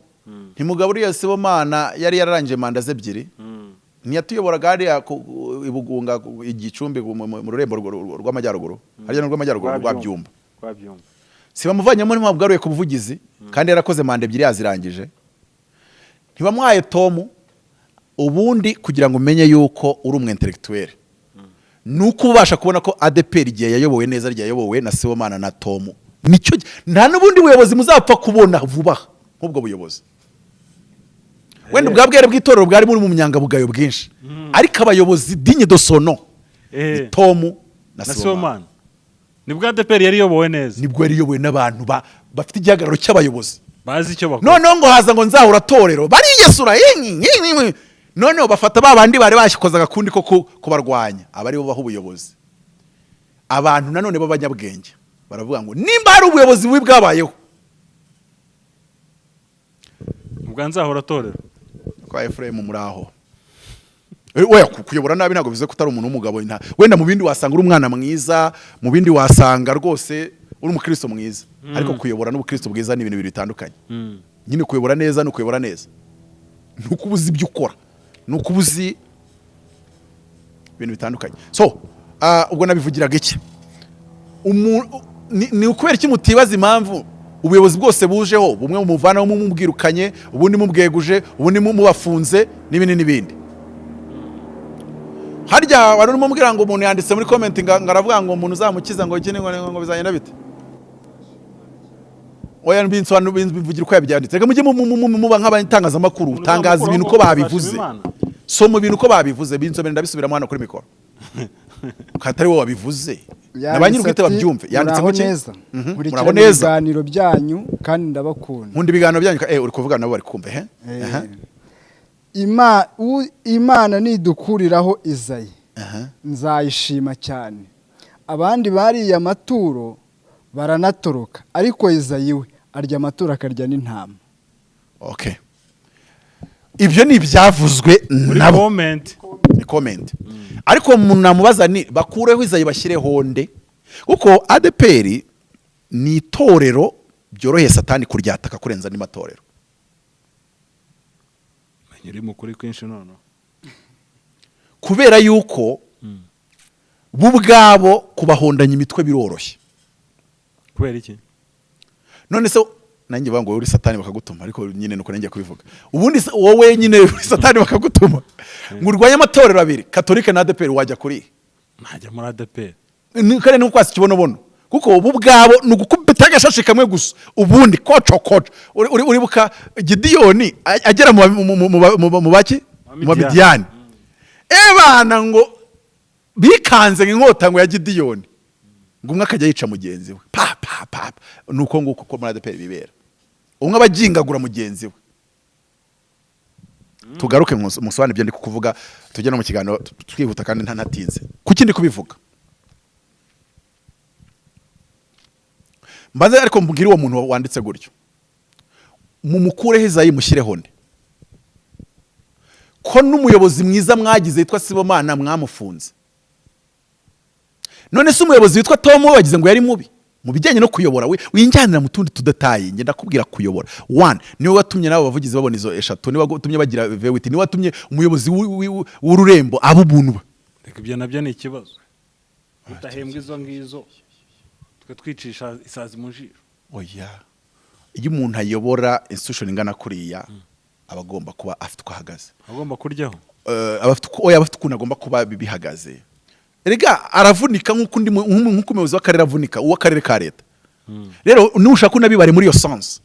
ntimugaburiye Sibomana yari yararangije manda ze ebyiri, ntiyatuyoboraga hariya i Bugunga, i Gicumbi, mu rurembo rw'amajyaruguru, hariya ni rw'amajyaruguru rwa Byumba. Rwa Byumba. Si bamuvanyemo, ntimwabwaruye ku buvugizi kandi yarakoze manda ebyiri yazirangije, ntibamuhaye tomu. Ubundi kugira ngo umenye yuko uri umu intellectuel ni uko ubasha kubona ko ADEPR igihe yayobowe neza ryayobowe na Sibomana na Tomu. Nicyo nta n'ubundi buyobozi muzapfa kubona vuba aha nk'ubwo buyobozi. Wenda ubwa bwere bw'itorero bwari muri mu myangabugayo bwinshi, ariko abayobozi digne de son nom ni Tomu na na Sibomana. Sibomana, nibwo ADEPR yari iyobowe neza. Nibwo yari iyobowe n'abantu bafite igihagararo cy'abayobozi. Bazi icyo bakora. Noneho ngo haza ngo nzahura torero barigesura, noneho bafata ba bandi bari bashyikoze agakundi ko kubarwanya, aba aribo baha ubuyobozi. Abantu nanone b'abanyabwenge baravuga ngo nimba hari ubuyobozi bubi bwabayeho, Ubwa nzahora torero. Kwa Efuremu muri aho. Oya, kuyobora nabi ntabwo bivuze ko utari umuntu w'umugabo. Wenda mu bindi wasanga uri umwana mwiza, mu bindi wasanga rwose uri umukristo mwiza, ariko kuyobora n'ubukristo bwiza ni ibintu bibiri bitandukanye. Nyine kuyobora neza ni ukuyobora neza, ni uko uba uzi ibyo ukora, ni uko uba uzi ibintu bitandukanye. So ubwo nabivugiraga iki? Ni ukubera iki mutibaza impamvu ubuyobozi bwose bujeho, bumwe mumuvanaho mumubwirukanye, ubundi mubweguje, ubundi mubafunze n'ibindi n'ibindi? Harya wari urimo umbwira ngo umuntu yanditse muri comment ngo aravuga ngo umuntu uzamukiza ngo iki ngo bizagenda bite? Oya, mbinsobanura, mbivugira uko yabyanditse. Reka mujye muba nk'abatangazamakuru, Umuntu tangaza ibintu uko uzamukuraho ngo babivuze. uzashima Imana. Soma ibintu uko babivuze, binsomere, ndabisubiramo hano kuri mikoro ko atari wowe wabivuze na ba nyir'ubwite Yanditse ati, babyumve. Yanditse "Muraho ngo iki? neza. Muraho Nkurikirana neza. ibiganiro byanyu kandi ndabakunda." Nkunda ibiganiro byanyu. Uri kuvuga nabo bari kumva he? Aha. Imana nidukuriraho Izayi, Aha. nzayishima cyane. Abandi bariye amaturo baranatoroka, ariko Izayi we arya amaturo akarya n'intama. Okay, ibyo ni ibyavuzwe Muri nabo. Comment. Ni comment, ariko umuntu namubaza ni bakureho Izayi bashyireho nde? Kuko ADEPR ni itorero byoroheye Satani kuryataka kurenza andi matorero. Menya uri mu kuri kwinshi noneho. Kubera yuko bo ubwabo kubahondanya imitwe biroroshye. Kubera iki? None se nanjye bavuga ngo wowe uri Satani bakagutuma, ariko nyine nuko nanjye kubivuga. Ubundi se wowe nyine uri Satani bakagutuma ngo urwanye amatorero abiri, Katolike na ADEPR, wajya kuri? Ntajya muri ADEPR. Ni kare ni ukwasi ikibonobono, kuko ubu ubwabo ni ugukubita agashashi kamwe gusa, ubundi koco koco. Uribuka Gidiyoni agera mu baki, mu Bamidiyani, ebana ngo bikanze inkota ngo ya Gidiyoni, ngo umwe akajya yica mugenzi we pa pa pa pa. Nuko nguko ko muri ADEPR bibera, umwe aba agingagura mugenzi we. Tugaruke musobanure ibyo ndi kukuvuga, tujye no mu kiganiro twihuta kandi ntanatinze. Kuki ndi kubivuga? Mbanze ariko mbwire uwo muntu wanditse gutyo, mumukureho Izayi mushyireho nde? Ko n'umuyobozi mwiza mwagize witwa Sibomana mwamufunze. None se umuyobozi witwa Tom we wagize ngo yari mubi mu bijyanye no kuyobora? We winjyanira mu tundi tudataye, njye ndakubwira kuyobora. One, niwe watumye n'abo bavugizi babona izo eshatu, niwe watumye bagira vewiti, niwe watumye umuyobozi w'ururembo aba ubuntu bwe. Reka, ibyo nabyo ni ikibazo, udahembwa izo ngizo, twe twicisha isazi mu jisho. Oya, iyo umuntu ayobora institution ingana kuriya, aba agomba kuba afite uko ahagaze. Agomba kuryaho. Aba afite oya, aba afite ukuntu agomba kuba bihagaze. Erega aravunika nk'uko undi nk'uko umuyobozi w'akarere avunika, uw'akarere ka leta. Rero nushaka unabibare muri iyo sense,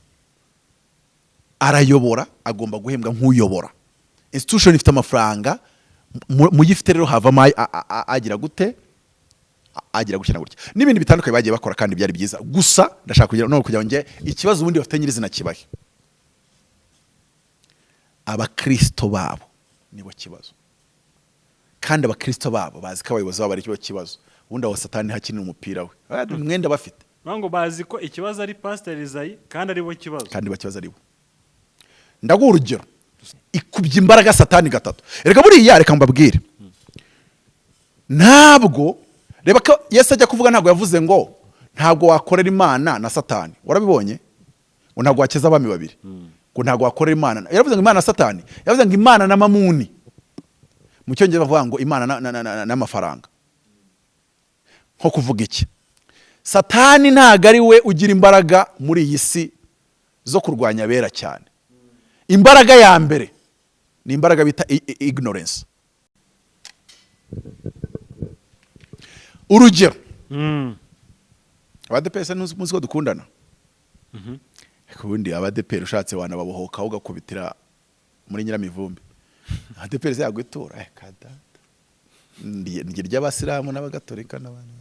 arayobora, agomba guhembwa nk'uyobora institution ifite amafaranga. Muyifite rero havamo agira gute, agira gutya na gutya n'ibindi bitandukanye bagiye bakora kandi byari byiza. Gusa ndashaka kugira no kugira ngo njye ikibazo ubundi bafite nyirizina kibahe: abakristo babo nibo kibazo, kandi abakristo babo bazi ko abayobozi babo ari cyo kibazo. Ubundi aho Satani hakinira umupira we. Umwenda bafite. Ngo bazi ko ikibazo ari Pasiteri Izayi kandi ari bo kibazo. Kandi bakibazo ari bo. Ndaguha urugero, ikubye imbaraga Satani gatatu. Reka buriya, reka mbabwire, ntabwo reba ko Yesu ajya kuvuga, ntabwo yavuze ngo ntabwo wakorera Imana na Satani. Warabibonye ngo ntabwo wakiza abami babiri, ngo ntabwo wakorera Imana. Yaravuze ngo Imana na Satani? Yavuze ngo Imana na Mamuni. Mu Cyongereza bavuga ngo Imana n'amafaranga. Nko kuvuga iki? Satani ntabwo ari we ugira imbaraga muri iyi si zo kurwanya abera cyane. Imbaraga ya mbere ni imbaraga bita ignorance. Urugero, abadeperi muzi ko dukundana. Ariko ubundi abadeperi ushatse wanababohoka ugakubitira muri nyiramivumbi. Abadeperi yagwitura kadata njye ry'abasilamu n'abagatolika n'abandi.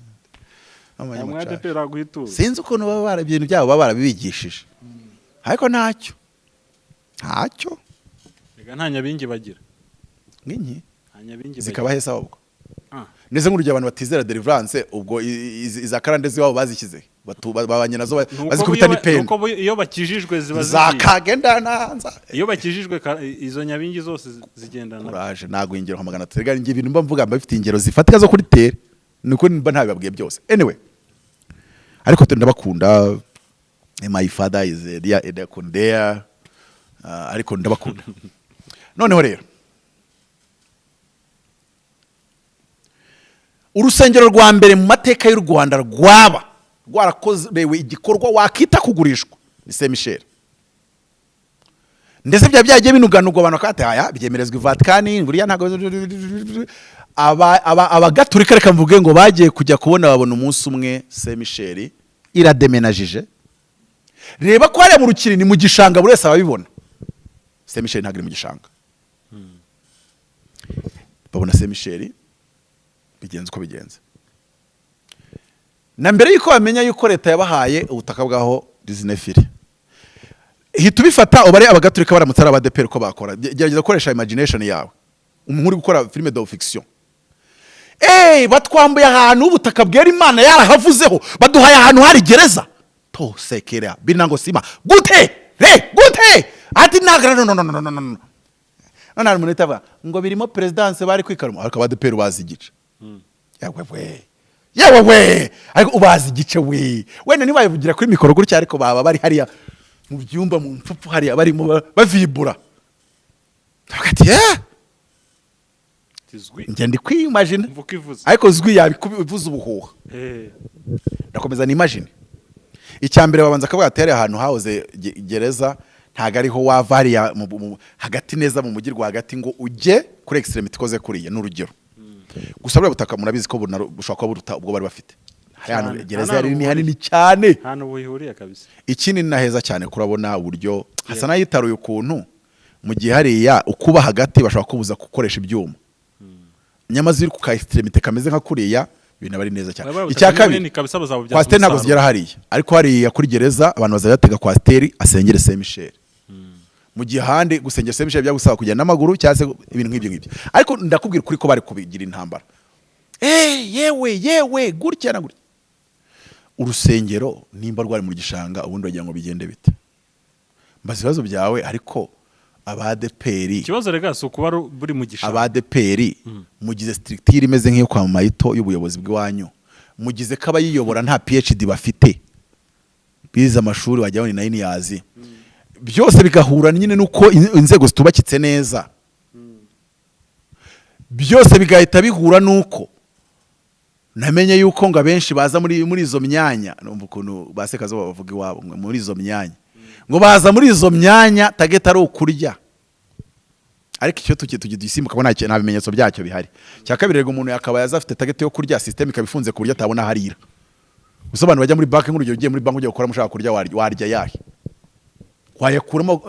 Umwadeperi aguhitura. Sinzi ukuntu baba bara ibintu byabo baba barabibigishije, ariko ntacyo ntacyo. Reka, nta nyabingi bagira. Nk'inki? Nta nyabingi bagira. Zikaba heza ahubwo. Ah. Ndetse nk'urugero, abantu batizera deliverance, ubwo iza karande z'iwabo bazishyize, babanye nazo, bazikubita n'ipeni. Nuko iyo bakijijwe ziba zigiye. Zakagenda nanza. Iyo bakijijwe izo nyabingi zose zigendana. Kuraje, ntabwo ingero nka 300. Rega njye ibintu mba mvuga mba bifite ingero zifatika zo kuri tere, ni uko mba ntabibabwiye byose. Anyway, ariko ndabakunda. My father is a dear deacon there, ariko ndabakunda. Noneho rero, urusengero rwa mbere mu mateka y'u Rwanda rwaba rwarakorewe igikorwa wakita kugurishwa ni Saint Michel. Ndetse byaba byagiye binuganurwa, abantu bakaba aya byemerezwa i Vatican. Buriya ntabwo abagatulika, reka mvuge ngo bagiye kujya kubona babona umunsi umwe Saint Michel irademenajije. Reba ko hariya mu Rukiri ni mu gishanga, buri wese ababibona. Saint Michel ntabwo iri mu gishanga. Babona Saint Michel bigenze uko bigenze, na mbere yuko bamenya yuko leta yabahaye ubutaka bwaho dizinefiri. Hita ubifata ubare abagatulika baramutse ari abadeperi uko bakora. Gerageza gukoresha imagination yawe, umuntu uri gukora filime de fiction. Batwambuye ahantu ubutaka bwera Imana yarahavuzeho, baduhaye ahantu hari gereza to sekera binango sima gute re gute ati nagra. No, no, no, no, no, no, no. None hari umuntu uhita avuga ngo birimo perezidanse bari kwikaruma, ariko abadeperi bazi igice. Yewe we, yewe we, ariko ubazi igice we, wenda ntibabivugira kuri mikoro gutya, ariko baba bari hariya mu byumba mu mpfupfu hariya barimo bavibura. Bavuga ati eh. Zwi. Njye ndi kwimagina. Umva uko ivuze. Ariko zwi yabikuvuza ubuhuha. Ndakomeza nimagine. Icya mbere babanza akavuga ati hariya ahantu hahoze gereza ntabwo ariho wava hariya hagati neza mu mujyi rwagati ngo ujye kuri extremity ikoze kuriya. Ni urugero gusa. Buriya butaka murabizi ko bushobora kuba buruta ubwo bari bafite hariya hantu. Cyane. Gereza Nta yari hantu ni hanini cyane. Nta buhuriye kabisa. Ikindi ni na heza cyane, kurabona uburyo hasa n'ahitaruye ukuntu, mu gihe hariya ukuba hagati bashobora kubuza gukoresha ibyuma, nyamaze iri ku ka extremité kameze nka kuriya, ibintu aba ari neza cyane. Buriya Icya butaka ni kabiri, bunini kabisa, bazabubyaza kwasiteri ntabwo umusaruro. zigera hariya, ariko hariya kuri gereza abantu bazajya batega kwasiteri asengere Saint Michel. Mu gihe ahandi gusengera Saint Michel byagusaba kugenda n'amaguru cyangwa se ibintu nk'ibyo ngibyo. Ariko ndakubwira ukuri ko bari kubigira intambara, yewe yewe, gutya na gutya. Urusengero nimba rwari mu gishanga, ubundi wagira ngo bigende bite? Mbaza ibibazo byawe, ariko abadeperi Ikibazo rega si ukuba buri mu gishanga. Abadeperi mugize structure imeze nk'iyo kwa Mayito y'ubuyobozi bw'iwanyu, mugize ko abayiyobora nta PhD bafite, bize amashuri wagira ngo ni 9 years, byose bigahura nyine nuko inzego zitubakitse neza, byose bigahita bihura nuko namenye yuko ngo abenshi baza muri izo myanya, numva ukuntu basekazo bavuga iwabo ngo muri izo myanya, ngo baza muri izo myanya target ari ukurya. Ariko icyo tuki dusimbuka ko nta bimenyetso byacyo bihari. Cya kabiri rego, umuntu yakabaye aza afite target yo kurya, system ikaba ifunze ku buryo atabona aho arira. Gusa abantu bajya muri banki, nk'urugero ugiye muri banki ugiye gukora mushaka kurya, warya yahe? Wayakuramo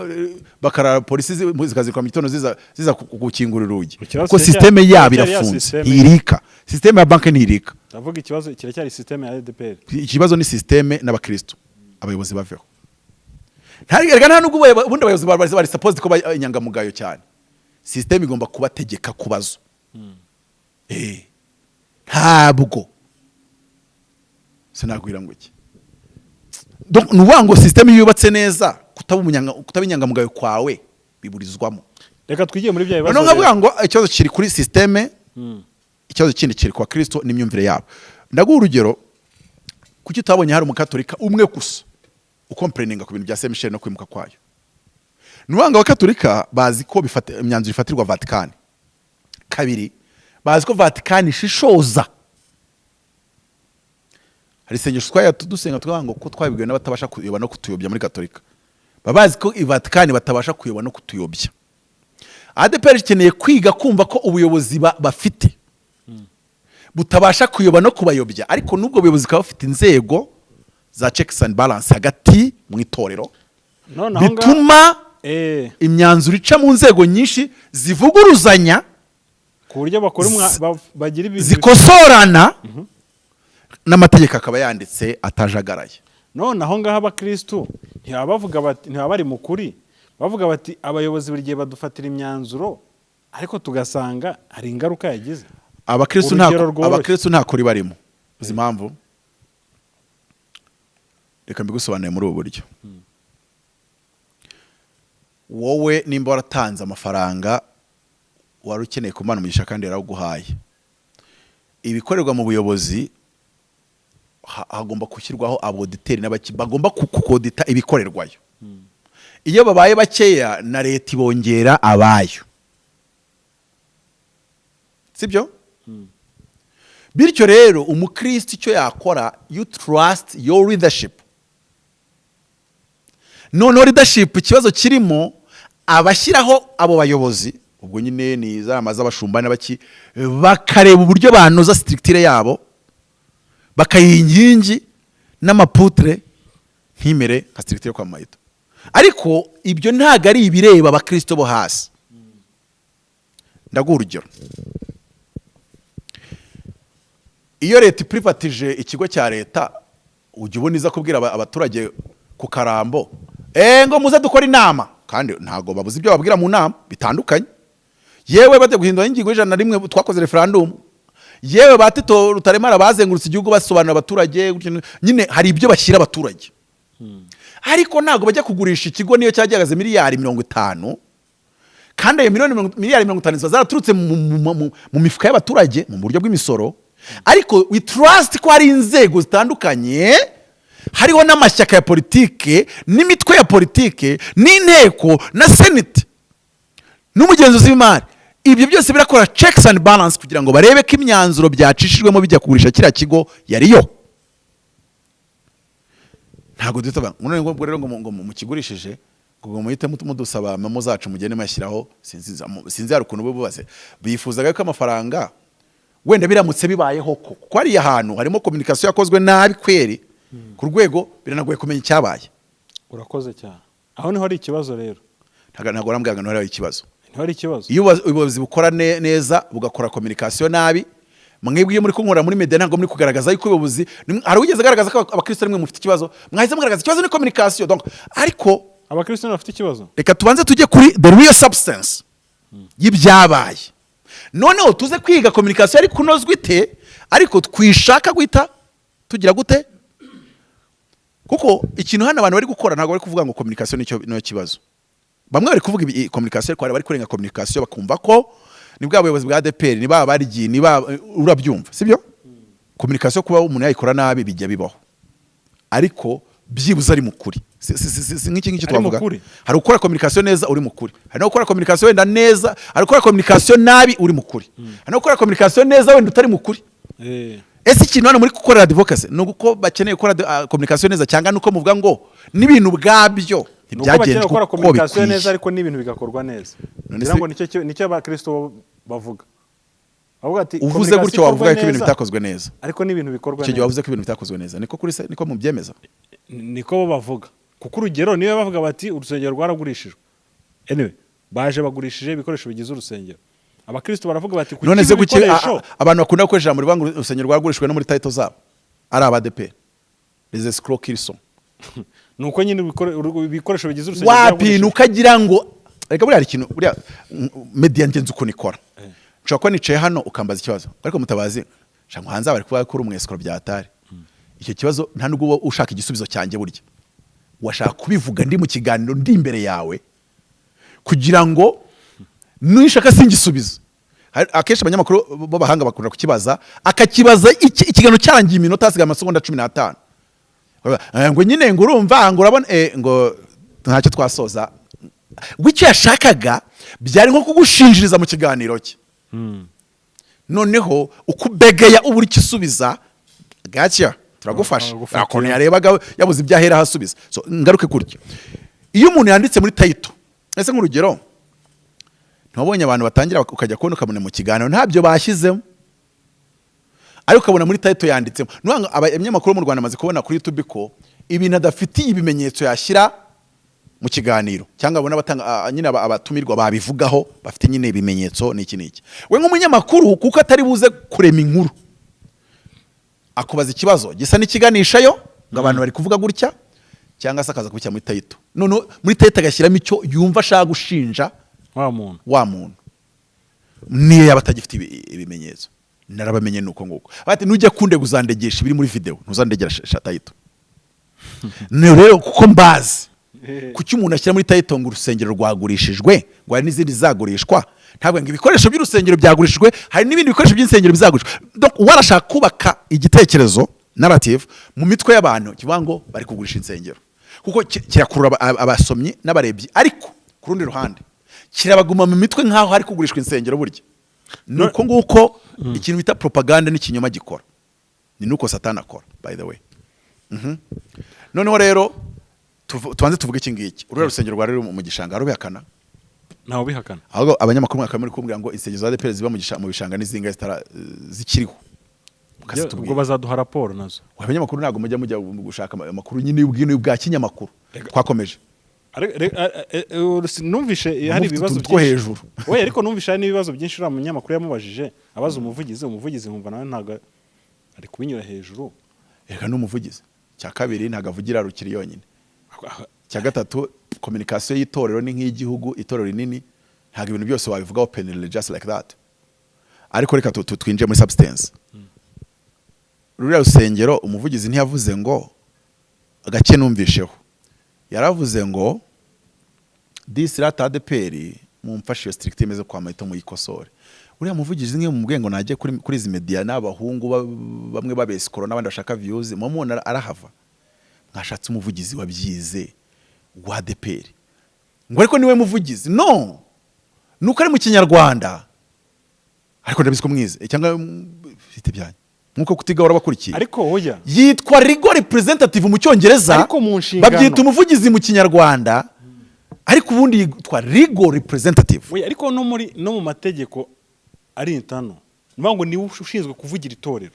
bakarara polisi zikazikora mu gitondo ziza gukingura urugi, Ikibazo kuko system yabo kiracyari ya irafunze. system. Ntirika, system ya banki ntirika. Ndavuga ikibazo kiracyari system ya ADPR. Ikibazo ni system n'abakristo, abayobozi baveho. Erega nta nubwo ubundi abayobozi bari supposed kuba inyangamugayo cyane, system igomba kubategeka kubazo. Ntabwo sinabwira ngo iki. Donc, ni ukuvuga ngo system iyo yubatse neza, kutaba inyangamugayo kwawe biburizwamo. Reka twigiye muri bya bibazo Noneho nkavuga rero. ngo ikibazo kiri kuri system, ikibazo kindi kiri kwa Kristo n'imyumvire yabo. Ndaguha urugero: kuki utabonye hari umukatolika umwe gusa ucomplaininga ku bintu bya Saint Michel no kwimuka kwayo? Ni ukuvuga ngo abakatolika bazi ko imyanzuro ifatirwa Vatikani. Kabiri, bazi ko Vatikani ishishoza. Hari isengesho twajya dusenga tukavuga ngo ko twabibwiwe n'abatabasha kuyoba no kutuyobya. Muri Katolika baba bazi ko i Vatikani batabasha kuyoba no kutuyobya. ADPR ikeneye kwiga kumva ko ubuyobozi bafite butabasha kuyoba no kubayobya, ariko n'ubwo buyobozi bukaba bufite inzego za checks and balance hagati mu itorero, None aho ngaho bituma imyanzuro ica mu nzego nyinshi zivuguruzanya, ku buryo bakora bagira ibintu zikosorana, n'amategeko akaba yanditse atajagaraye. None aho ngaho abakristu ntibaba bavuga bati, ntibaba bari mu kuri bavuga bati: "Abayobozi buri gihe badufatira imyanzuro, ariko tugasanga hari ingaruka yagize"? Abakristu nta Urugero rworoshye. Abakristu nta kuri barimo. Uzi impamvu? Reka mbigusobanure muri ubu buryo: wowe nimba waratanze amafaranga, wari ukeneye kumana umugisha kandi yarawuguhaye, ibikorerwa mu buyobozi hagomba gushyirwaho aba auditeur n'abaki bagomba kuaudita ibikorerwayo. Iyo babaye bakeya, na leta ibongera abayo, sibyo? Bityo rero umukristo icyo yakora, you trust your leadership. Noneho leadership, ikibazo kirimo abashyiraho abo bayobozi, ubwo nyine ni za nama z'abashumba n'abaki, bakareba uburyo banoza structure yabo, bakayiha inkingi n'ama poutre, ntimere nka structure yo kwa Mayito. Ariko ibyo ntabwo ari ibireba abakristo bo hasi. Ndaguha urugero: iyo leta iprivatije ikigo cya leta, ujya ubona iza kubwira abaturage ku karambo ngo muze dukore inama? Kandi ntabwo babuze ibyo babwira mu nama bitandukanye. Yewe, bajya guhindura ingingo y'101, twakoze referendum. Yewe, ba Tito Rutaremara bazengurutse igihugu basobanurira abaturage gutyo. Nyine hari ibyo bashyira abaturage, ariko ntabwo bajya kugurisha ikigo niyo cyaba gihagaze miliyari 50, kandi ayo miliyari 50 ziba zaraturutse mu mifuka y'abaturage mu buryo bw'imisoro. Ariko we trust ko hari inzego zitandukanye, hariho n'amashyaka ya politike n'imitwe ya politike n'inteko na senate n'umugenzuzi w'imari. Ibyo byose birakora checks and balance kugira ngo barebe ko imyanzuro byacishijwemo bijya kugurisha kiriya kigo yariyo. Ntabwo duhita tuvuga ngo none ngo rero ngo mukigurishije, ngo muhite mudusaba memo zacu, mugende muyashyiraho. Sinzi, hari ukuntu bo bubatse bifuzaga ko amafaranga wenda biramutse bibayeho ko kuko hariya hantu harimo communication yakozwe nabi kweri, ku rwego biranagoye kumenya icyabaye. Urakoze cyane, aho niho hari ikibazo rero. Ntabwo warambwiraga ngo hariho ikibazo. Niho hari ikibazo. Iyo ubuyobozi bukora neza bugakora communication nabi, mwebwe iyo muri kunkorera muri media ntabwo muri kugaragaza yuko ubuyobozi hari uwigeze agaragaza ko abakristo rimwe mufite ikibazo. Mwahise mugaragaza ikibazo ni communication, donc ariko Abakristo bafite ikibazo. Reka tubanze tujye kuri the real substance y'ibyabaye, noneho tuze kwiga communication yari kunozwa ite. Ariko twishaka guhita tugira gute? Kuko ikintu hano abantu bari gukora, ntabwo bari kuvuga ngo communication nicyo kibazo. Bamwe bari kuvuga communication, ariko hari abari kurenga communication, bakumva ko ni bwa buyobozi bwa ADEPR, ni ba barigiye, ni ba, urabyumva, sibyo? Communication kuba umuntu yayikora nabi bijya bibaho, ariko byibuze ari mu kuri. Si nk'iki ngiki Ari mu twavuga. kuri. Hari gukora communication neza uri mu kuri, hari no gukora communication wenda neza, hari gukora communication nabi uri mu kuri, hari no gukora communication neza wenda utari mu kuri. Ese ikintu hano muri gukorera advocacy ni uko bakeneye gukora communication neza, cyangwa ni uko muvuga ngo n'ibintu ubwabyo Ni uko bakeneye ntibyagenjwe gukora uko communication bikwiye? neza, ariko n'ibintu bigakorwa neza. None Ngira ngo nicyo abakristo bavuga. Bavuga ati Uvuze communication gutyo wavuga ikorwa ko ibintu neza, bitakozwe neza. Ariko n'ibintu bikorwa Icyo gihe neza. wavuze ko ibintu bitakozwe neza, niko kuri se? Niko mubyemeza? Niko bo bavuga, kuko urugero niyo bavuga bati urusengero rwaragurishijwe, anyway baje bagurishije ibikoresho bigize urusengero, abakristo baravuga bati kuki None se ibi kuki bikoresho abantu bakunda gukoresha ijambo rivuga ngo urusengero rwagurishijwe no muri title zabo ari aba ADEPR, les escrocs qu'ils sont? Ni uko nyine ibikoresho bigize urusengero Wapi? byagurishijwe. Nukagira ngo reka, buriya hari ikintu, buriya media ngenzi ukuntu ikora. Nshobora kuba nicaye hano ukambaza ikibazo, ariko Mutabazi nshaka ngo hanze bari kuvuga ko uri umwescroc byatari. Icyo kibazo nta nubwo uba ushaka igisubizo cyanjye, burya washaka kubivuga ndi mu kiganiro, ndi imbere yawe, kugira ngo nishaka singisubizo. Akenshi abanyamakuru b'abahanga bakunda kukibaza, akakibaza ikiganiro cyarangiye, iminota hasigaye amasegonda 15. Ngo nyine ngo urumva, ngo urabona, ngo ntacyo twasoza. We icyo yashakaga byari nko kugushinjiriza mu kiganiro cye, noneho uko ubegeya ubura icyo usubiza, gacya turagufasha. Agufatiye. Ukuntu yarebaga yabuze ibyo ahera ahasubiza. So ngaruke kurya, iyo umuntu yanditse muri title, ese nk'urugero ntiwabonye abantu batangira, ukajya kubona ukabona mu kiganiro ntabyo bashyizemo, ariko ukabona muri title yanditsemo? Ni ukuvuga ngo abanyamakuru mu Rwanda bamaze kubona kuri YouTube ko ibintu adafitiye ibimenyetso yashyira mu kiganiro, cyangwa abona abatanga nyine abatumirwa babivugaho bafite nyine ibimenyetso n'iki n'iki. We nk'umunyamakuru, kuko atari buze kurema inkuru, akubaza ikibazo gisa n'ikiganishayo ngo abantu bari kuvuga gutya, cyangwa se akaza kubishyira muri title. Noneho muri title agashyiramo icyo yumva ashaka gushinja wa muntu. Wa muntu niyo yaba atagifite ibimenyetso. Narabamenye nuko nguko bati nujya kundega uzandegesha ibiri muri video, ntuzandegera title. Ni rero kuko mbazi, kuki umuntu ashyira muri title ngo urusengero rwagurishijwe, ngo hari n'izindi zagurishwa, ntabwo ngo ibikoresho by'urusengero byagurishijwe, hari n'ibindi bikoresho by'insengero bizagurishwa? Donc warashaka kubaka igitekerezo, narrative, mu mitwe y'abantu kivuga ngo bari kugurisha insengero, kuko kirakurura abasomyi n'abarebyi, ariko ku rundi ruhande kirabaguma mu mitwe nk'aho hari kugurishwa insengero. Burya ni uko nguko ikintu bita propaganda n'ikinyoma gikora, ni nuko Satani akora, by the way. Noneho rero tubanze tuvuge iki ngiki: uriya rusengero rwari ruri mu gishanga, rubihakana? Ntawe ubihakana. Ahubwo abanyamakuru mwaka muri kumbwira ngo insengero za ADEPR ziba mu bishanga n'izingahe zikiriho? Mukazitubwira. Ubwo bazaduha raporo nazo. Abanyamakuru ntabwo mujya gushaka amakuru nyine y'ubwino bwa kinyamakuru. Twakomeje. Numvishe hari Mufite ibibazo utuntu two hejuru. We, ariko numvishe hari n'ibibazo byinshi uriya munyamakuru yamubajije, abaza umuvugizi, umuvugizi nkumva nawe ntabwo ari kubinyura hejuru. Reka, n'umuvugizi cya kabiri ntabwo avugira rukiri yonyine. Cya gatatu, communication y'itorero ni nk'igihugu, itorero rinini, ntabwo ibintu byose wabivuga openly just like that. Ariko reka twinjire muri substance. Ruriya rusengero, umuvugizi ntiyavuze ngo gake, numvisheho yaravuze ngo disi rata ADEPR mumfashe iyo structure imeze kwa mahito muyikosore. Uriya muvugizi nk'iyo mumubwiye ngo najye kuri izi media n'abahungu bamwe babesikoro n'abandi bashaka views, mumubona arahava. Mwashatse umuvugizi wabyize wa ADEPR, ngo ariko niwe muvugizi, no nuko ari mu Kinyarwanda, ariko ndabizi ko mwize, cyangwa bite byanyu nkuko kutiga warabakurikiye. Ariko oya. Yitwa legal representative mu Cyongereza. Ariko mu nshingano. Babyita umuvugizi mu Kinyarwanda, ariko ubundi yitwa legal representative. Oya, ariko no mu mategeko ari intano, ni ukuvuga ngo niwe ushinzwe kuvugira itorero,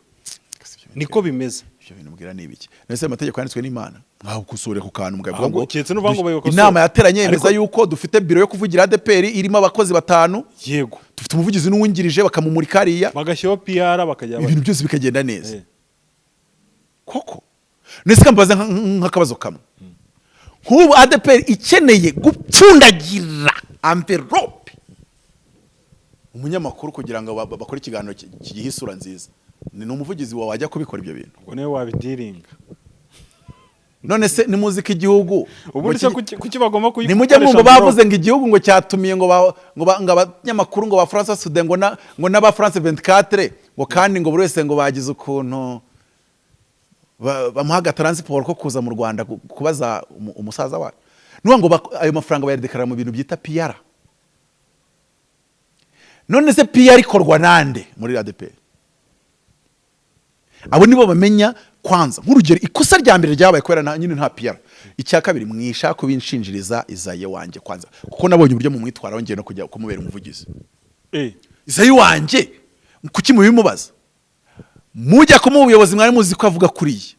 niko bimeze. Ibyo bintu mbwira ni ibiki? Nese amategeko yanditswe n'Imana, mwakosore ku kantu mukavuga Ahubwo ngo keretse n'uvuga ngo babikosore. Inama yateranye yemeza Ariko- yuko dufite biro yo kuvugira ADEPR irimo abakozi batanu, dufite umuvugizi n'uwungirije, bakamumurika hariya, bagashyiraho PR, bakajya ibintu byose bikagenda neza. Koko nese kambaza nk'akabazo kamwe. Nk'ubu ADEPR ikeneye gupfundagira enveloppe umunyamakuru kugira ngo bakore ikiganiro kigihe isura nziza, ni umuvugizi wawe wajya kubikora ibyo bintu? Ubwo niwe wabidiringa. None se nimuzi ko igihugu Ubundi se kuki bagomba kuyikoresha? Nimujya mwumva bavuze ngo igihugu ngo cyatumiye ngo abanyamakuru ngo ba France Today, ngo n'aba France 24, ngo kandi ngo buri wese ngo bagize ukuntu bamuha transport ko kuza mu Rwanda kubaza umusaza wacu. Nuvuga ngo ayo mafaranga bayadeklara mu bintu byita PR. None se PR ikorwa nande muri ADEPR? Abo nibo bamenya. Kwanza nk'urugero, ikosa rya mbere ryabaye kubera nyine nta PR. Icya kabiri, mwishaka kubinshinjiriza Izaye wanjye kwanza, kuko nabonye uburyo mu mwitwara wongeye no kujya kumubera umuvugizi. Izaye wanjye kuki mubimubaza? Mujya kumuha ubuyobozi mwari muzi ko avuga kuriya,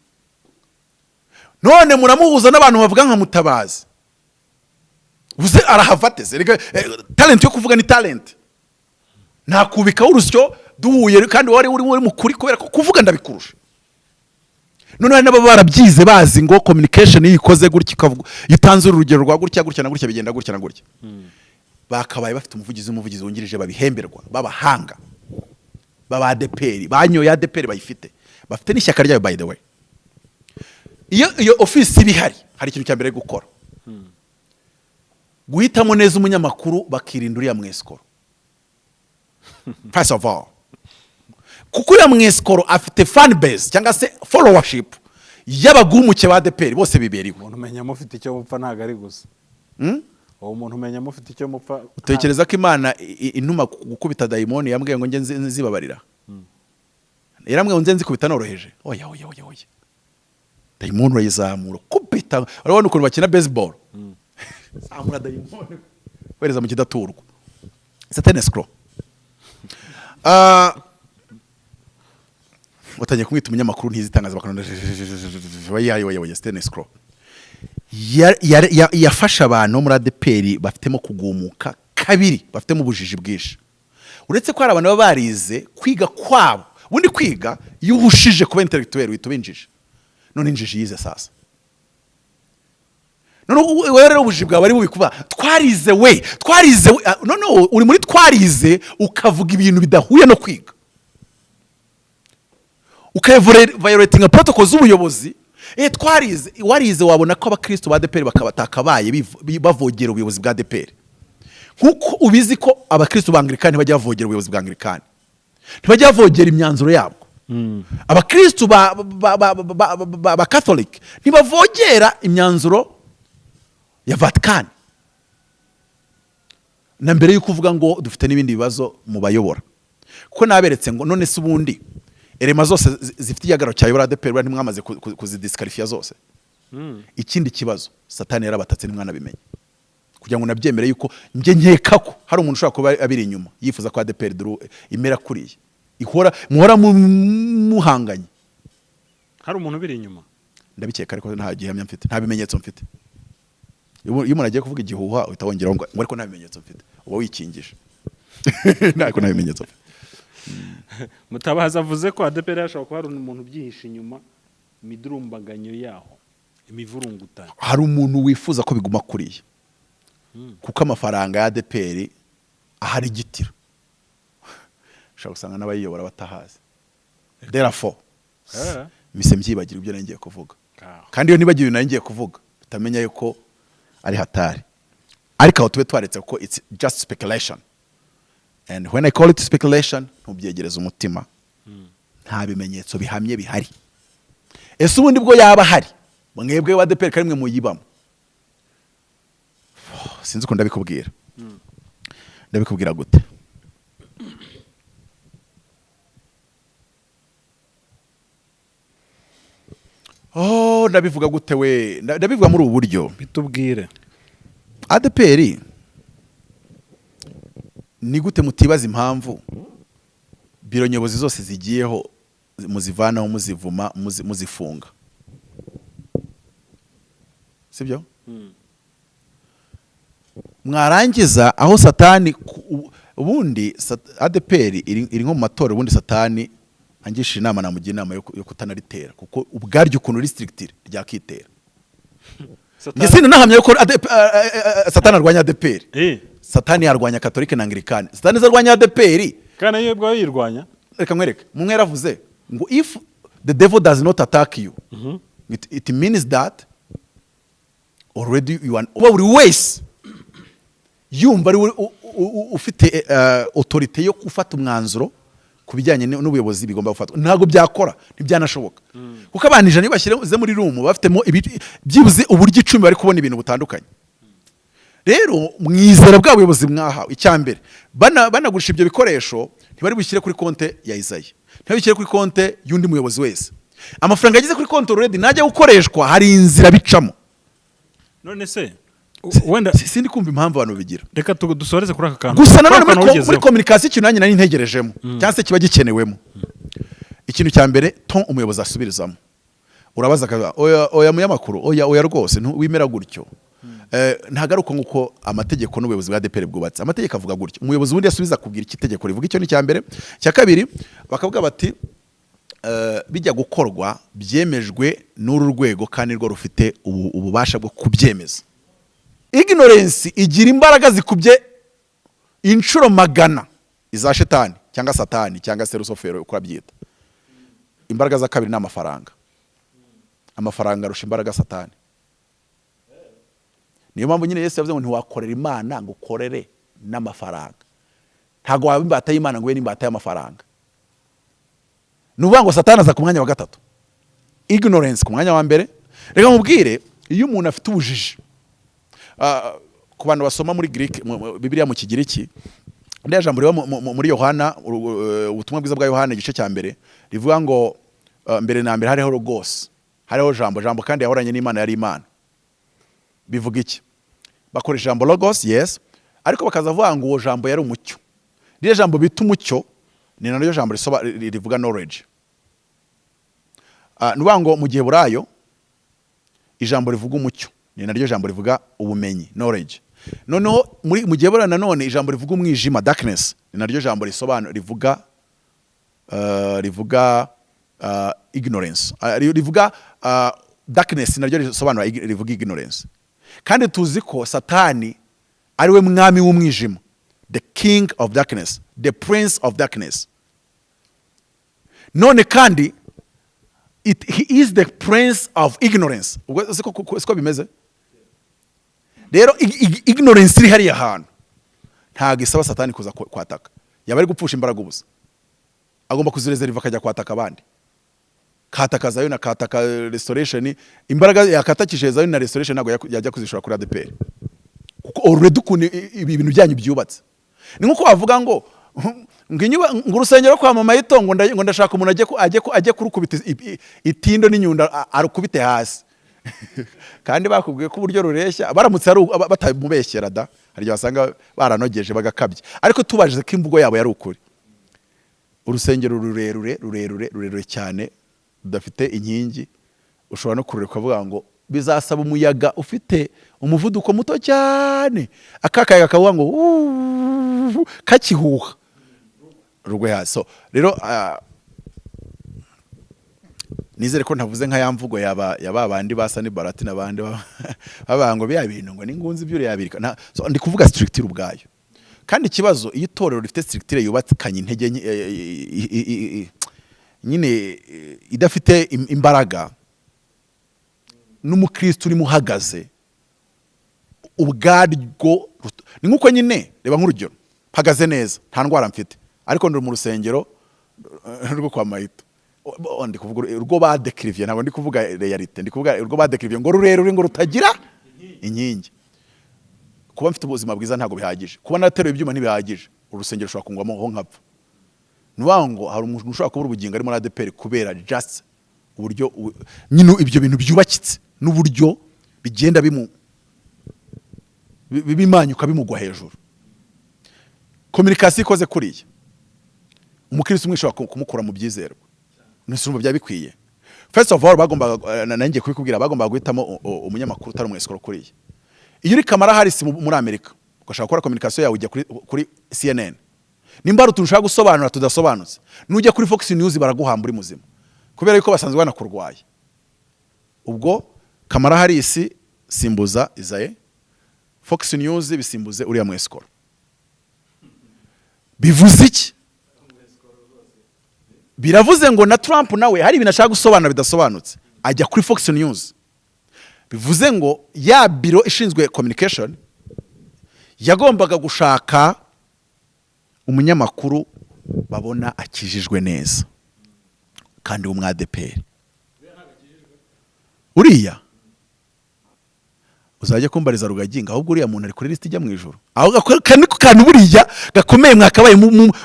none muramuhuza n'abantu bavuga nka Mutabazi. Uze arahava se? Reka, talent yo kuvuga ni talent, nakubikaho urusyo duhuye, kandi wari uri mukuri, kubera ko kuvuga ndabikurusha. None hari n'ababa barabyize, bazi ngo communication iyo ikoze gutya, ikavuga, iyo utanze urugero rwa gutya gutya na gutya, bigenda gutya na gutya. Bakabaye bafite umuvugizi n'umuvugizi wungirije babihemberwa, b'abahanga, baba ADEPR banyoye ADEPR, bayifite, bafite n'ishyaka ryayo. By the way, iyo ofisi iba ihari, hari ikintu cya mbere gukora: guhitamo neza umunyamakuru, bakirinda uriya mwesikoro first of all, kuko uriya mwesikoro afite fan base cyangwa se followership y'abagumuke ba ADEPR bose biberiwe. Umuntu umenya mufite icyo mupfa, ntabwo ari gusa uwo muntu umenya mufite icyo mupfa. Utekereza ko Imana intuma gukubita dayimoni yambwiye ngo njye nzibabarira? Yarambwiye ngo nze nzikubita noroheje? Oya, oya, oya, oya! Dayimoni urayizamura, kubita. Urabona ukuntu bakina baseball, zamura dayimoni wereza mu kidaturwa. C'est un escroc. Ah, watangiye kumwita umunyamakuru, ntizi itangazamakuru. Oya, oya, oya, c'est un escroc. Yafashe abantu bo muri ADEPR bafitemo kugumuka kabiri, bafitemo ubujiji bwinshi. Uretse ko hari abantu baba barize, kwiga kwabo, ubundi kwiga iyo uhushije kuba intellectuel uhita uba injiji. None injiji yize sasa, none wowe rero ubujiji bwawe ari bubi kuba twarize we, twarize we. Ah, none uri muri twarize, ukavuga ibintu bidahuye no kwiga, ukaviolatinga protocol z'ubuyobozi. Twarize, warize wabona ko abakristo ba ADEPR bakabatakabaye bavogera ubuyobozi bwa ADEPR, nkuko ubizi ko abakristo ba Anglikani ntibajya bavogera ubuyobozi bwa Anglikani, ntibajya bavogera imyanzuro yabwo. Abakristo ba Catholic ntibavogera imyanzuro ya Vatican. Na mbere y'uko uvuga ngo dufite n'ibindi bibazo mu bayobora, kuko naberetse ngo none se ubundi erema zose zifite igihagararo cyayobora ADEPR buriya ntimwamaze kuzidisqualifia zose? Ikindi kibazo, Satani yarabatatse, ntimwanabimenye. Kugira ngo nabyemere yuko njye nkeka ko hari umuntu ushobora kuba abiri inyuma yifuza ko ADEPR duru imera kuriya, ihora muhora muhanganye. Hari umuntu ubiri inyuma? Ndabikeka, ariko nta gihamya mfite, nta bimenyetso mfite. Iyo umuntu agiye kuvuga igihuha, uhita wongeraho ngo ariko nta bimenyetso mfite, uba wikingije. Ariko nta bimenyetso mfite. Mutabazi avuze ko ADEPR hashobora kuba hari umuntu ubyihishe inyuma, imidurumbaganyo yaho, imivurungutano. Hari umuntu wifuza ko biguma kuriya, kuko amafaranga ya ADEPR ahari igitiro, ushobora gusanga n'abayiyobora batahazi. Therefore mise mbyibagira ibyo nari ngiye kuvuga. Ngaho. Kandi iyo nibagiwe ibintu nari ngiye kuvuga, utamenya yuko ari hatari. Ariko aho tube twaretse, kuko it's just speculation, and when I call it speculation, ntubyegereze umutima, nta bimenyetso bihamye bihari. Ese ubundi bwo yaba ahari, mwebwe wa ADEPR karimwe muyibamo? Sinzi uko ndabikubwira. Ndabikubwira gute? Oh, ndabivuga gute we? Ndabivuga muri ubu buryo. Bitubwire. ADEPR, ni gute mutibaza impamvu biro nyobozi zose zigiyeho muzivanaho, muzivuma, muzifunga? Sibyo? Mwarangiza aho Satani ubundi ADEPR iri nko mu matora. Ubundi Satani angishije inama, namugira inama yo kutanaritera, kuko ubwaryo ukuntu restricted ryakitera. Satani- Njye sinanahamya yuko Satani arwanya ADEPR. Satani yarwanya Katolike na Anglikani, Satani azarwanya ADEPR? Kandi nayo ubwayo yirwanya. Reka nkwereke, mumwe yaravuze ngo if the devil does not attack you, it means that already you are. Kuba buri wese yumva ari we ufite autorité yo gufata umwanzuro ku bijyanye n'ubuyobozi bigomba gufatwa, ntabwo byakora, ntibyanashoboka, kuko abantu 100 iyo bashyize muri room bafitemo byibuze uburyo 10 bari kubona ibintu butandukanye. Rero mwizera bwa buyobozi mwahawe, icya mbere banagurisha ibyo bikoresho, ntibari bushyire kuri konte ya Izayi, ntibabishyire kuri konte y'undi muyobozi wese. Amafaranga yageze kuri konti already najya gukoreshwa, hari inzira bicamo. None se wenda Sindi kumva impamvu abantu bigira. Reka dusoreze kuri aka kantu. Gusa Kuri nanone aka kantu muri ugezeho. communication, ikintu nanjye nari ntegerejemo cyangwa se kiba gikenewemo, ikintu cya mbere, ton umuyobozi asubirizamo, urabaza akavuga: "Oya, oya, munyamakuru, oya, oya rwose, wimera gutyo." Ntabwo ari uko nguko amategeko n'ubuyobozi bwa ADEPR bwubatse. Amategeko avuga gutyo, umuyobozi ubundi asubiza akubwira icyo itegeko rivuga. Icyo ni icya mbere. Icya kabiri, bakavuga bati bijya gukorwa byemejwe n'uru rwego kandi rwo rufite ububasha bwo kubyemeza. Ignorance igira imbaraga zikubye inshuro 100 iza Shetani cyangwa Satani cyangwa se Rusofero, uko abyita. Imbaraga za kabiri ni amafaranga. Amafaranga arusha imbaraga Satani. Niyo mpamvu nyine Yesu yavuze ngo ntiwakorera Imana ngo ukorere n'amafaranga. Ntabwo waba imbata y'Imana ngo ube n'imbata y'amafaranga. Ni ukuvuga ngo Satani aza ku mwanya wa gatatu, ignorance ku mwanya wa mbere. Reka mubwire, iyo umuntu afite ubujiji, ku bantu basoma muri Greek, Bibiliya mu Kigiriki, ririya jambo riba muri Yohana, Ubutumwa bwiza bwa Yohana igice cya mbere, rivuga ngo mbere na mbere hariho rwose, hariho Jambo, Jambo kandi yahoranye n'Imana, yari Imana. Bivuga iki? Bakoresha ijambo logos, yes, ariko bakaza bavuga ngo uwo Jambo yari umucyo. Ririya jambo bita umucyo ni naryo jambo rivuga knowledge. Ni ukuvuga ngo mu Giheburayo ijambo rivuga umucyo ni naryo jambo rivuga ubumenyi, knowledge. Noneho mu Giheburayo nanone ijambo rivuga umwijima, darkness, ni naryo jambo risobanura, rivuga ignorance. Rivuga darkness, naryo risobanura rivuga ignorance. Kandi tuzi ko Satani ari we mwami w'umwijima, the king of darkness, the prince of darkness. None kandi he is the prince of ignorance. Ubwo siko bimeze? Rero ignorance iri hariya hantu ntabwo isaba Satani kuza kwataka. Yaba ari gupfusha imbaraga ubusa. Agomba kuzireserva akajya kwataka abandi, kataka Zayo na kataka Restoration. Imbaraga yakatakije Zayo na Restoration ntabwo yajya kuzishora kuri ADEPR, kuko already ukuntu ibi bintu byanyu byubatse ni nkuko wavuga ngo urusengero kwa mama y'itongo, ngo ndashaka umuntu ajye kurukubita itindo n'inyundo, arukubite hasi, kandi bakubwiye ko uburyo rureshya baramutse ari batamubeshyera da. Hari igihe wasanga baranogeje bagakabya, ariko tubajije ko imvugo yabo yari ukuri, urusengero rurerure rurerure rurerure cyane rudafite inkingi, ushobora no kurureka ukavuga ngo bizasaba umuyaga ufite umuvuduko muto cyane, aka kayaga kavuga ngo "Wuuu", kakihuha rugwe hasi. So rero nizere ko ntavuze nka ya mvugo yaba ya ba bandi basa ni barati n'abandi babaga ngo biya bintu ngo n'ingunzi byure yabirika. So ndi kuvuga structure ubwayo. Kandi ikibazo, iyo itorero rifite structure yubakanye intege nke, nyine idafite imbaraga, n'umukristo urimo uhagaze ubwaryo ni nk'uko nyine, reba nk'urugero, mpagaze neza, nta ndwara mfite, ariko ndi mu rusengero rwo kwa Mahito. Ndi kuvuga urwo badekiriviye, ntabwo ndi kuvuga réalité, ndi kuvuga urwo badekiriviye ngo rurerure, ngo rutagira inkingi. Kuba mfite ubuzima bwiza ntabwo bihagije, kuba nateruye ibyuma ntibihagije, urusengero rushobora kungwamo ho nkapfa. Ni ukuvuga ngo hari umuntu ushobora kubura ubugingo ari muri ADEPR kubera just uburyo nyine ibyo bintu byubakitse n'uburyo bigenda bimanyuka bimugwa hejuru. Communication ikoze kuriya, umukristo umwe ishobora kumukura mu byizerwa. Ntusumva byaba bikwiye? First of all, bagombaga nanjye kubikubwira, bagombaga guhitamo umunyamakuru utari umwesikoro kuriya. Iyo uri Kamala Harris muri Amerika ugashaka gukora communication yawe, ujya kuri CNN. Nimba hari utuntu ushaka gusobanura tudasobanutse, nujya kuri Fox News baraguhamba uri muzima, kubera yuko basanzwe banakurwaye. Ubwo Kamala Harris Simbuza Izaye, Fox News bisimbuze uriya mwesikoro. Bivuze iki? Biravuze ngo na Trump nawe hari ibintu ashaka gusobanura bidasobanutse, ajya kuri Fox News. Bivuze ngo ya biro ishinzwe communication yagombaga gushaka umunyamakuru babona akijijwe neza kandi w'umwadeperi. Uriya uzajya kumbariza Rugaginga, ahubwo uriya muntu ari kuri lisiti ijya mu ijoro. Aho niko kantu buriya gakomeye mwakabaye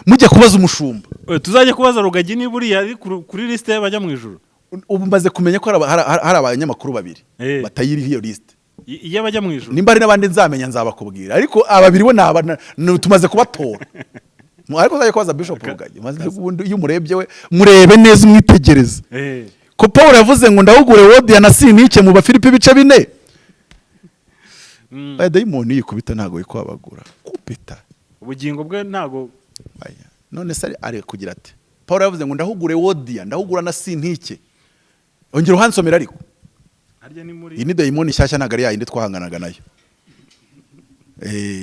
mujya kubaza umushumba. Tuzajya kubaza Rugagi niba uriya ari kuri lisite y'abajya mu ijoro. Ubu maze kumenya ko hari abanyamakuru babiri batayiriho iyo lisite. Iy'abajya mu ijoro. Nimba hari n'abandi nzamenya nzabakubwira, ariko ababiri bo ni tumaze kubatora. Ariko uzajya kubaza Bishop Rugagi, maze ubundi iyo umurebye, we murebe neza, umwitegereze, ko Paul yavuze ngo ndahugure Wodiya na Sinike mu Bafilipi ibice 4. Aya dayimoni yikubita ntabwo yikwabagura kupita. Ubugingo bwe ntago. Aya. None se ari kugira ati Paul yavuze ngo ndahugure Wodiya, ndahugura na Sintike. Ongera uhansomera ariko. Harya ni muri Iyi ni dayimoni nshyashya, ntabwo ari yayindi twahanganaga nayo.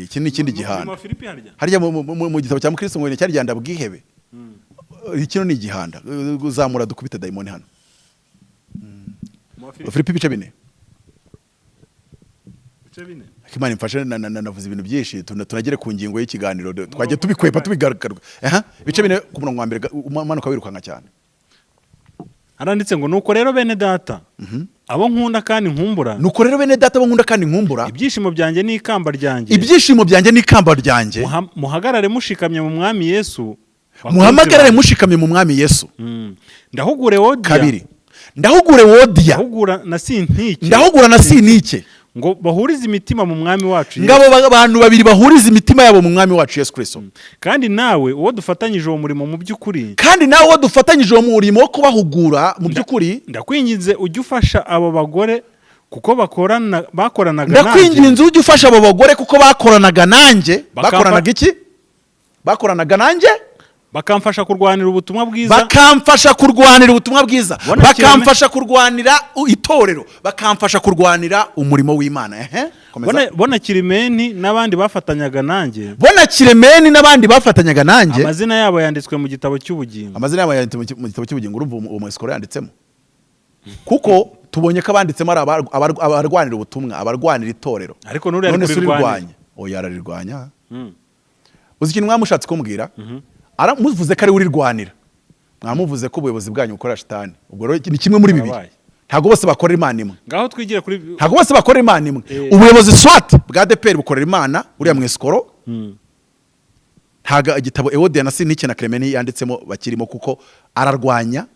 Iki ni ikindi Mu gihanda. Bafilipi harya. Harya mu gitabo cya Mukristo ngo cyari gihanda bwihebe. Kino ni igihanda. Uzamura dukubite dayimoni hano. Mu Bafilipi. Filipi ibice 4. Ibice 4. Imana imfashe, navuze ibintu byinshi, tunagere ku ngingo y'ikiganiro, twajya tubikwepa tubigaruka. Aha, ibice 4 ku murongo wa mbere, umanuka wirukanka cyane. Haranditse ngo: "Nuko rero bene data, abo nkunda kandi nkumbura, Nuko rero bene data bo nkunda kandi nkumbura, ibyishimo byanjye n'ikamba ryanjye, ibyishimo byanjye n'ikamba ryanjye, muhagarare mushikamye mu Mwami Yesu, bakunzi muhamagarare banjye." mushikamye mu Mwami Yesu. Ndahugure Wodiya, Kabiri, ndahugure Wodiya, ndahugura na Sintike, ndahugura na Sinike, ngo bahurize imitima mu Mwami wacu Yesu. Ngabo bantu babiri bahuriza imitima yabo mu Mwami wacu Yesu Kristo. Kandi nawe uwo dufatanyije uwo murimo mu by'ukuri, Kandi nawe uwo dufatanyije uwo murimo wo kubahugura mu by'ukuri, ndakwinginze ujye ufasha abo bagore kuko bakoranaga nanjye, Ndakwinginze ujye ufasha abo bagore kuko bakoranaga nanjye. Bakoranaga iki? Bakoranaga nanjye. Bakamfasha kurwanira ubutumwa bwiza, Bakamfasha kurwanira ubutumwa bwiza, Bona bakamfasha kurwanira itorero, bakamfasha kurwanira umurimo w'Imana. Ehe, komeza. Bona Kirimeni n'abandi bafatanyaga nanjye, Bona Kiremeni n'abandi bafatanyaga nanjye, amazina yabo yanditswe mu gitabo cy'ubugingo. Amazina yabo yanditse mu gitabo cy'ubugingo. Urumva uwo mwesikoro yanditsemo, kuko tubonye ko abanditsemo ari abarwanira ubutumwa, abarwanira itorero. Ariko n'uriya ari None se kurirwanya. urirwanya? Oya, ararirwanya. Uzi ikintu mwamushatse kumbwira? Aramuvuze ko ari we urirwanira. Mwamuvuze ko ubuyobozi bwanyu bukorera shitani. Ubwo rero ni kimwe muri bibiri. Karabaye. Ntabwo bose bakorera Imana imwe. Ngaho twigire kuri Ntabwo bose bakorera Imana imwe. Ubuyobozi swat bwa ADEPR bukorera Imana uriya mwesikoro. Ntabwo igitabo Ewodiya na Sinike na Clemeni yanditsemo bakirimo, kuko ararwanya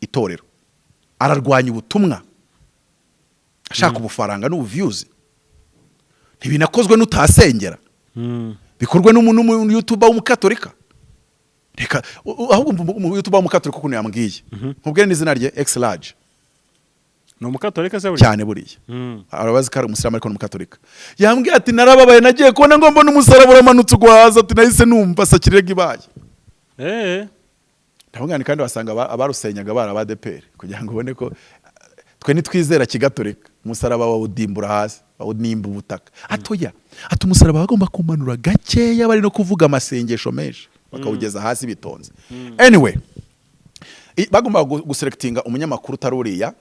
itorero, ararwanya ubutumwa, ashaka ubufaranga n'ubuviyuzi. Ntibinakozwe n'utasengera, bikorwe n'umuyutuba w'umukatolika. Reka ahubwo umuyutuba w'umukatolika ukuntu yambwiye, nkubwire n'izina rye, X large. Ni umukatolika se buriya? Cyane buriya. Arabazi ko ari umusilamu ariko ni umukatolika. Yambwiye ati: "Narababaye, nagiye kubona ngo mbona umusaraba uramanutse ugwa hasi." Ati: "Nahise numva sacrilège ibaye." Ndavuga nti kandi wasanga abarusenyaga bari aba ADEPR, kugira ngo ubone ko twe nitwizera kigatolika, umusaraba bawudimbura hasi, bawunimba ubutaka. Atoya, ati umusaraba bagomba kumanura gakeya, bari no kuvuga amasengesho menshi, bakawugeza hasi bitonze. Anyway, bagomba guselectinga umunyamakuru utari uriya,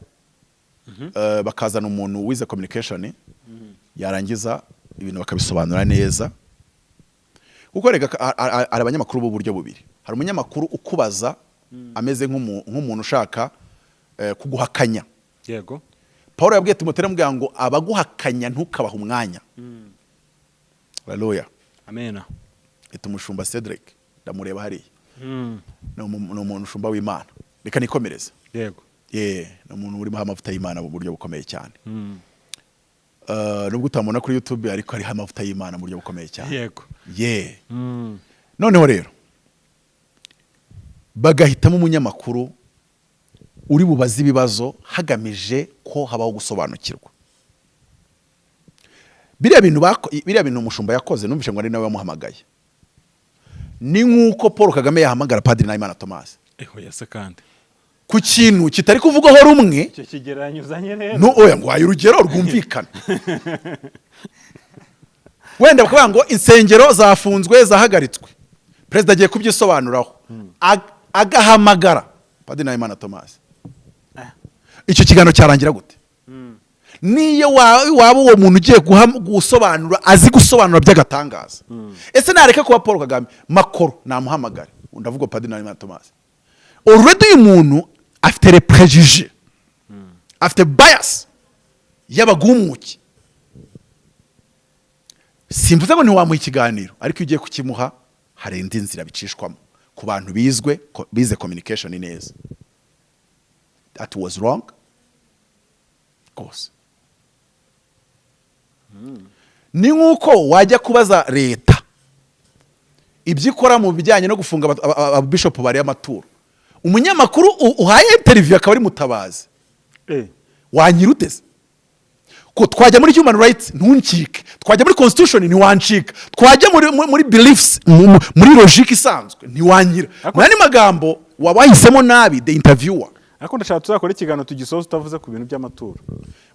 bakazana umuntu wize communication, yarangiza ibintu bakabisobanura neza. Kuko rega hari abanyamakuru b'uburyo bubiri. Hari umunyamakuru ukubaza ameze nk'umuntu ushaka kuguhakanya. Paul yabwiye Timoteyo, aramubwira ngo abaguhakanya ntukabahe umwanya. Haleluya. Amena. Ita umushumba Cedric, ndamureba hariya. Ni umuntu ushumba w'Imana. Reka nikomereze. Ye, ni umuntu urimo amavuta y'Imana mu buryo bukomeye cyane. Nubwo utamubona kuri YouTube, ariko hariho amavuta y'Imana mu buryo bukomeye cyane. Ye. Noneho rero bagahitamo umunyamakuru uri bubaze ibibazo hagamije ko habaho gusobanukirwa. Biriya bintu umushumba yakoze, numvise ngo ari nawe wamuhamagaye, ni nk'uko Paul Kagame yahamagara Padiri Nahimana Thomas. Eho yase kandi. Ku kintu kitari kuvugwaho rumwe. Icyo kigereranyo uzanye rero. No, oya, ngo urugero rwumvikana, wenda bakavuga ngo insengero zafunzwe, zahagaritswe, perezida agiye kubyisobanuraho. Agahamagara Padiri Nahimana Thomas. Icyo kiganiro cyarangira gute? Niyo waba uwo muntu ugiye gusobanura azi gusobanura by'agatangaza, ese nareka kuba Paul Kagame makoro namuhamagare? Ndavuga Padiri Nahimana Thomas. Already uyu muntu afite les préjugés, afite bias y'abagumuki. Simvuze ngo ntiwamuha ikiganiro, ariko iyo ugiye kukimuha hari indi nzira bicishwamo ku bantu bizwe bize communication neza. That was wrong rwose. Ni nk'uko wajya kubaza leta ibyo ikora mu bijyanye no gufunga ababishopu bariye amaturo, umunyamakuru uhaye interview akaba ari Mutabazi. Wanyira uteze ko twajya muri human rights ntuncike, twajya muri constitution ntiwancika, twajya muri beliefs, muri logique isanzwe ntiwanyira. Mu yandi magambo, waba wahisemo nabi the interviewer. Ariko ndashaka tuzakora ikiganiro tugisoza utavuze ku bintu by'amaturo.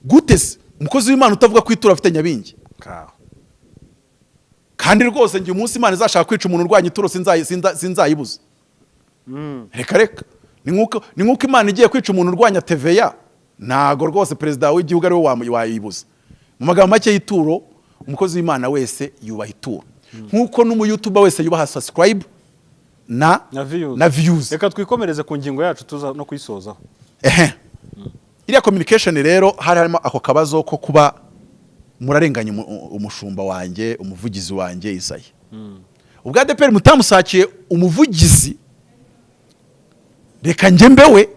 Gute se umukozi w'Imana utavuga ko ituro afite nyabingi? Kaho. Kandi rwose njye umunsi Imana izashaka kwica umuntu urwanya ituro sinzayibuza. Reka reka, ni nk'uko Imana igiye kwica umuntu urwanya TVA, ntago rwose perezida w'igihugu ariwe wayibuza. Mu magambo make y'ituro, umukozi w'Imana wese yubaha ituro nk'uko n'umuyutuba wese yubaha subscribe na na views. Na views. Reka twikomereze ku ngingo yacu, tuza no kuyisozaho. Ehe, iriya communication rero hari harimo ako kabazo ko kuba murarenganya umushumba wanjye, umuvugizi wanjye Isayi. Ubwo ADEPR mutamusakiye umuvugizi, reka njye mbewe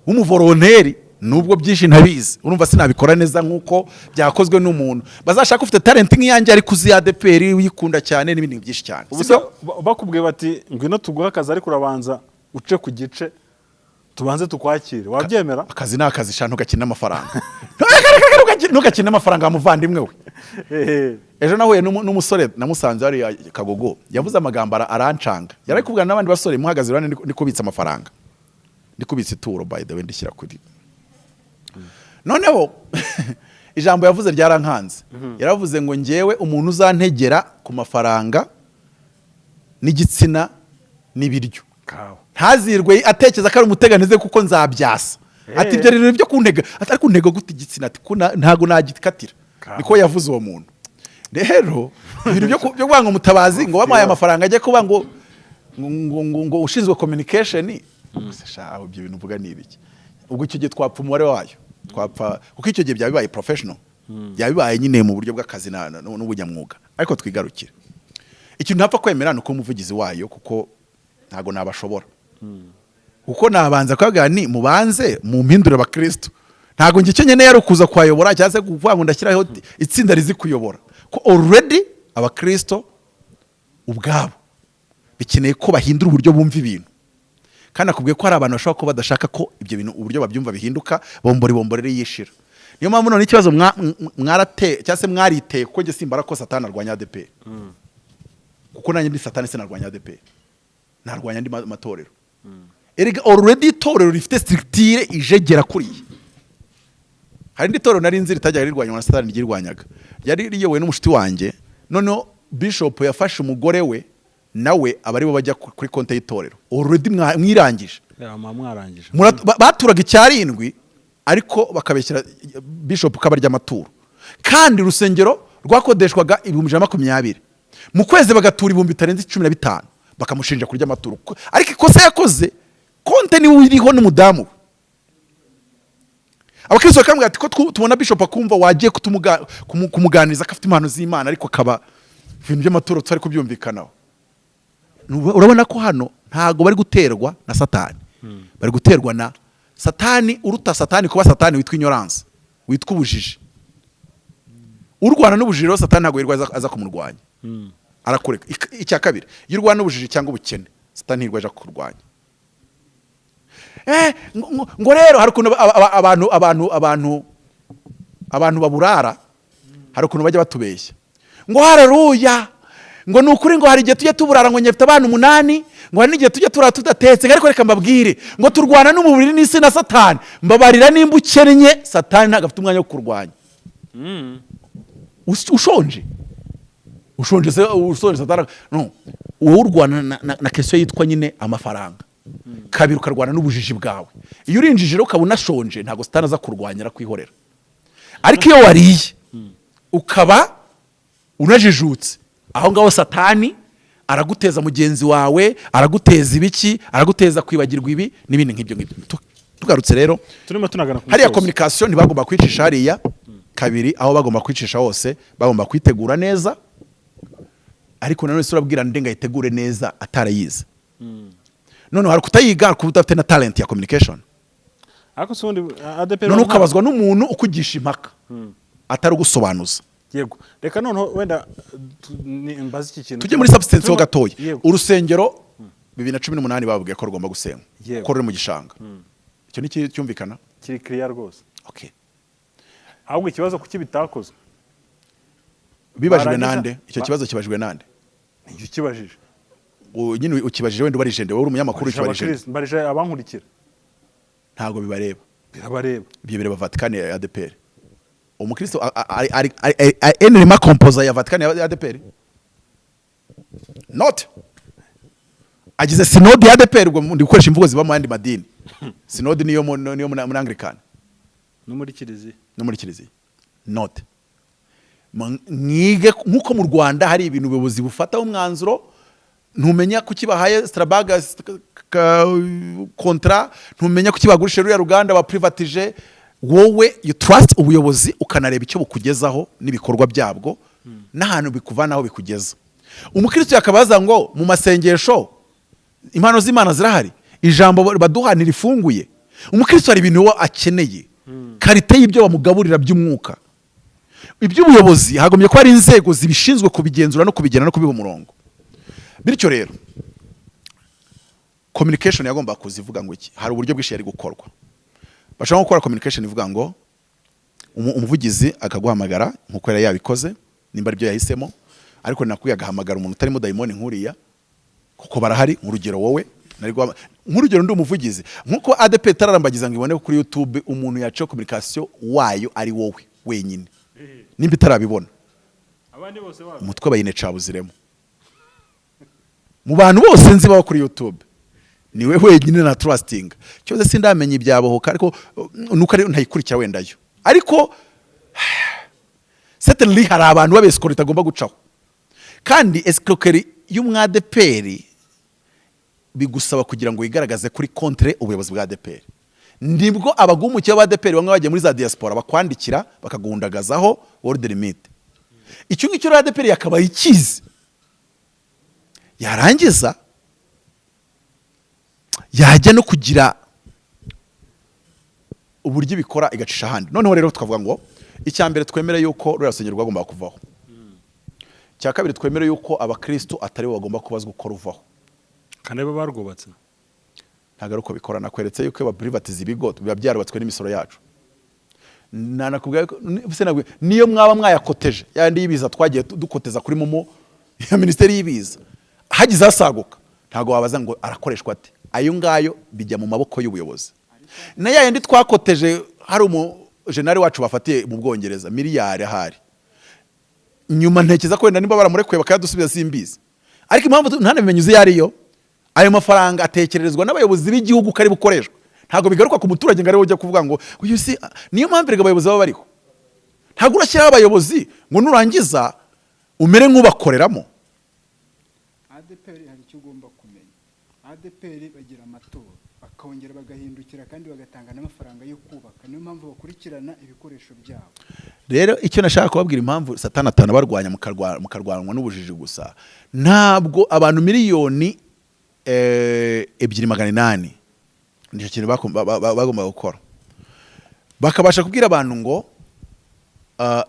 w'umuvolontaire, nubwo byinshi ntabizi. Urumva sinabikora neza nk'uko byakozwe n'umuntu bazashaka ufite talent nk'iyanjye, ariko uzi ADEPR, uyikunda cyane n'ibindi byinshi cyane. Ubu Sibyo? se bakubwiye bati: "Ngwino tuguhe akazi, ariko urabanza uce ku gice, tubanze tukwakire," wabyemera? Akazi ni akazi sha, ntugakine n'amafaranga, ntugakine n'amafaranga wa muvandimwe we. Ejo nahuye n'umusore namusanze hariya Kagogo, yavuze amagambo arancanga. Yari ari kuvugana n'abandi basore, muhagaze iruhande, ndi kubitsa amafaranga, ndi kubitsa ituro, by the way, ndishyira kuri. Noneho ijambo yavuze ryarankanze. Yaravuze ngo: "Njyewe umuntu uzantegera ku mafaranga n'igitsina n'ibiryo, Kawa. ntazirwe atekereza ko ari umuteganize, kuko nzabyasa." Ati: "Ibyo rero byo kuntega," ati: "Ariko untega gute igitsina?" Ati: "Ko ntago nagikatira." Kawa. Niko yavuze uwo muntu. Rero ibintu byo kuvuga ngo Mutabazi ngo bamuhaye amafaranga ajye kuba ngo ushinzwe communication. Se sha, ibyo bintu uvuga ni ibiki? Ubwo icyo gihe twapfa umubare wayo, twapfa, kuko icyo gihe byaba bibaye professional, byaba bibaye nyine mu buryo bw'akazi n'ubunyamwuga. Ariko twigarukire, ikintu ntapfa kwemera ni uko umuvugizi wayo, kuko ntago nabashobora, kuko nabanza kubabwira ni mubanze mumpindure abakristo. Ntago njye icyo nkeneye ari ukuza kuhayobora cyangwa se kuvuga ngo ndashyiraho itsinda rizi kuyobora, ko already abakristo ubwabo bikeneye ko bahindura uburyo bumva ibintu. Kandi akubwiye ko hari abantu bashobora kuba badashaka ko ibyo bintu, uburyo babyumva bihinduka. Bombori bombori rero yishira. Niyo mpamvu none ikibazo mwarate cyangwa se mwariteye, kuko njye simbara ko Satani arwanya ADEPR, kuko nanjye ndi Satani sinarwanya ADEPR, narwanya andi matorero. Erega already itorero rifite structure ijegera kuriya. Hari indi torero nari nzi ritajyaga rirwanywa na Satani, ryirwanyaga, ryari riyobowe n'umushuti wanjye. Noneho bishop yafashe umugore we nawe aba aribo bajya kuri konti y'itorero. Already mwirangije. Ya, muba mwarangije. Baturaga icyarindwi, ariko bakabeshyira bishop kabarya amaturo, kandi urusengero rwakodeshwaga 120,000 mu kwezi, bagatura ibihumbi bitarenze 15, bakamushinja kurya amaturo. Ariko ikosa yakoze, konte niwe iriho n'umudamu we. Abakristo bakamubwira ati: "Ko tubona bishop akumva, wagiye kumuganiriza ko afite impano z'Imana, ariko akaba ibintu by'amaturo tutari kubyumvikanaho." Urabona ko hano ntago bari guterwa na Satani, bari guterwa na Satani uruta Satani kuba Satani, witwa ignorance, witwa ubujiji. Urwana n'ubujiji rero, Satani ntabwo yirirwa aza kumurwanya, arakureka. Icya kabiri, iyo urwana n'ubujiji cyangwa ubukene, Satani ntirirwa aja kukurwanya. Ngo rero hari ukuntu abantu baburara, hari ukuntu bajya batubeshya ngo: "Haleluya, Ngo ni ukuri, ngo hari igihe tujya tuburara, ngo nyefite abana 8, ngo hari n'igihe tujya turara tudatetse, ariko reka mbabwire ngo turwana n'umubiri n'isi na Satani. Mbabarira, nimba ukennye, Satani ntabwo afite umwanya wo kurwanya. Ushonje, ushonje se, ushonje Satani no wowe urwana na question yitwa nyine amafaranga. Kabiri, ukarwana n'ubujiji bwawe. Iyo uri injiji rero ukaba unashonje, ntabwo Satani aza kurwanya, arakwihorera. Ariko iyo wariye ukaba unajijutse, aho ngaho Satani araguteza mugenzi wawe, araguteza ibiki, araguteza kwibagirwa ibi n'ibindi nk'ibyo ngibyo. Tugarutse rero Turimo tunagana ku hariya, musozo. Communication ntibagomba kwicisha hariya. Kabiri, aho bagomba kwicisha hose bagomba kwitegura neza, ariko nanone se urabwira nde ngo ayitegure neza atarayize? None hari kutayiga, hari kuba udafite na talent ya communication. Ariko se ubundi ADEPR None ukabazwa n'umuntu ukugisha impaka atari ugusobanuza. Yego, reka noneho wenda mbaze iki kintu. Tujye muri substance ho gatoya. Yego. Urusengero 2018 bababwiye ko rugomba gusenywa ko ruri mu gishanga. Icyo ni cyumvikana. Kiri clear rwose. Okay. Ahubwo ikibazo, kuki bitakozwe? Bibajijwe nande icyo kibazo? Kibajijwe nande? Nicyo ukibajije. Nyine ukibajije wenda ubarije nde? Wowe uri umunyamakuru, Mbarije ukibajije nde? abakristo, mbarije abankurikira. Ntabwo bibareba. Birabareba. Ibyo bireba Vatikani ya ADEPR. Umukristo ari élément composant ya Vatikani ya ADEPR, not agize sinodi ya ADEPR. Ubwo ndi gukoresha imvugo ziba mu yandi madini. Sinodi niyo muri Anglican No muri kiliziya. No muri kiliziya. Not mwige nk'uko mu Rwanda hari ibintu ubuyobozi bufataho umwanzuro, ntumenya kuki bahaye Strabag contrat, ntumenya kuki bagurishije ruriya ruganda baprivatije. Wowe you trust ubuyobozi, ukanareba icyo bukugezaho n'ibikorwa byabwo n'ahantu bikuvanaho bikugeza. Umukristo yakabaza ngo mu masengesho impano z'Imana zirahari, ijambo baduha ntirifunguye. Umukristo hari ibintu we akeneye, qualité y'ibyo bamugaburira by'umwuka. Iby'ubuyobozi hagombye kuba hari inzego zibishinzwe kubigenzura no kubigena no kubiha umurongo. Bityo rero communication yagomba kuzivuga ngo iki? Hari uburyo bwinshi yari gukorwa. Bashobora gukora communication ivuga ngo umuvugizi akaguhamagara nk'uko yari yabikoze, nimba aribyo yahisemo. Ariko nakwiye agahamagara umuntu utarimo dayimoni nk'uriya, kuko barahari. Nk'urugero wowe nk'urugero ndi umuvugizi, nk'uko ADEPR itararambagiza ngo ibone ko kuri YouTube umuntu yaciye communication wayo ari wowe wenyine, nimba itarabibona. Abandi bose wabo. Umutwe bayinecabuziremo. Mu bantu bose nzi baba kuri YouTube, niwe wenyine na trusting. Cyose sindamenya ibyabohoka, ariko nuko ari ntayikurikira wenda yo, ariko certainly hari abantu b'abesikoro itagomba gucaho. Kandi escroquerie y'umwadeperi bigusaba kugira ngo wigaragaze kuri contre ubuyobozi bwa ADEPR. Nibwo abagumukiye ba ADEPR bamwe bagiye muri za diaspora bakwandikira bakaguhundagazaho world limit. Icyo ngicyo rero ADEPR yakabaye ikizi, yarangiza yajya no kugira uburyo ibikora igacisha ahandi. Noneho rero tukavuga ngo icya mbere, twemere yuko ruriya rusengero rwagombaga kuvaho. Icya kabiri, twemere yuko abakristo atari bo bagomba kubazwa uko ruvaho. Kandi bo barwubatse. Ntabwo ari uko bikora. Nakweretse yuko iyo baprivatiza ibigo biba byarubatswe n'imisoro yacu. Nanakubwira ko se niyo mwaba mwayakoteje yandi y'ibiza twagiye dukoteza kuri MoMo ya minisiteri y'ibiza, hagize hasaguka ntabwo wabaza ngo arakoreshwa ate. Ayo ngayo bijya mu maboko y'ubuyobozi. Na ya yandi twakoteje, hari umujenali wacu bafatiye mu Bwongereza miliyari ahari nyuma, ntekereza ko wenda niba baramurekuye bakayadusubiza, simbizi. Ariko impamvu ntanabimenye uzi iyo ariyo, ayo mafaranga atekererezwa n'abayobozi b'igihugu ko ari bukoreshwa. Ntabwo bigaruka ku muturage ngo ariwe ujya kuvuga ngo uyu si. Niyo mpamvu erega abayobozi baba bariho. Ntabwo urashyiraho abayobozi ngo nurangiza umere nk'ubakoreramo. ADEPR hari icyo ugomba kumenya. ADEPR bagira amatora, bakongera bagahindukira kandi bagatanga n'amafaranga yo kubaka. Niyo mpamvu bakurikirana ibikoresho byabo. Rero icyo nashaka kubabwira, impamvu Satani atanabarwanya mukarwanwa n'ubujiji gusa, ntabwo abantu miliyoni 2.800, nicyo kintu bagombaga gukora, bakabasha kubwira abantu ngo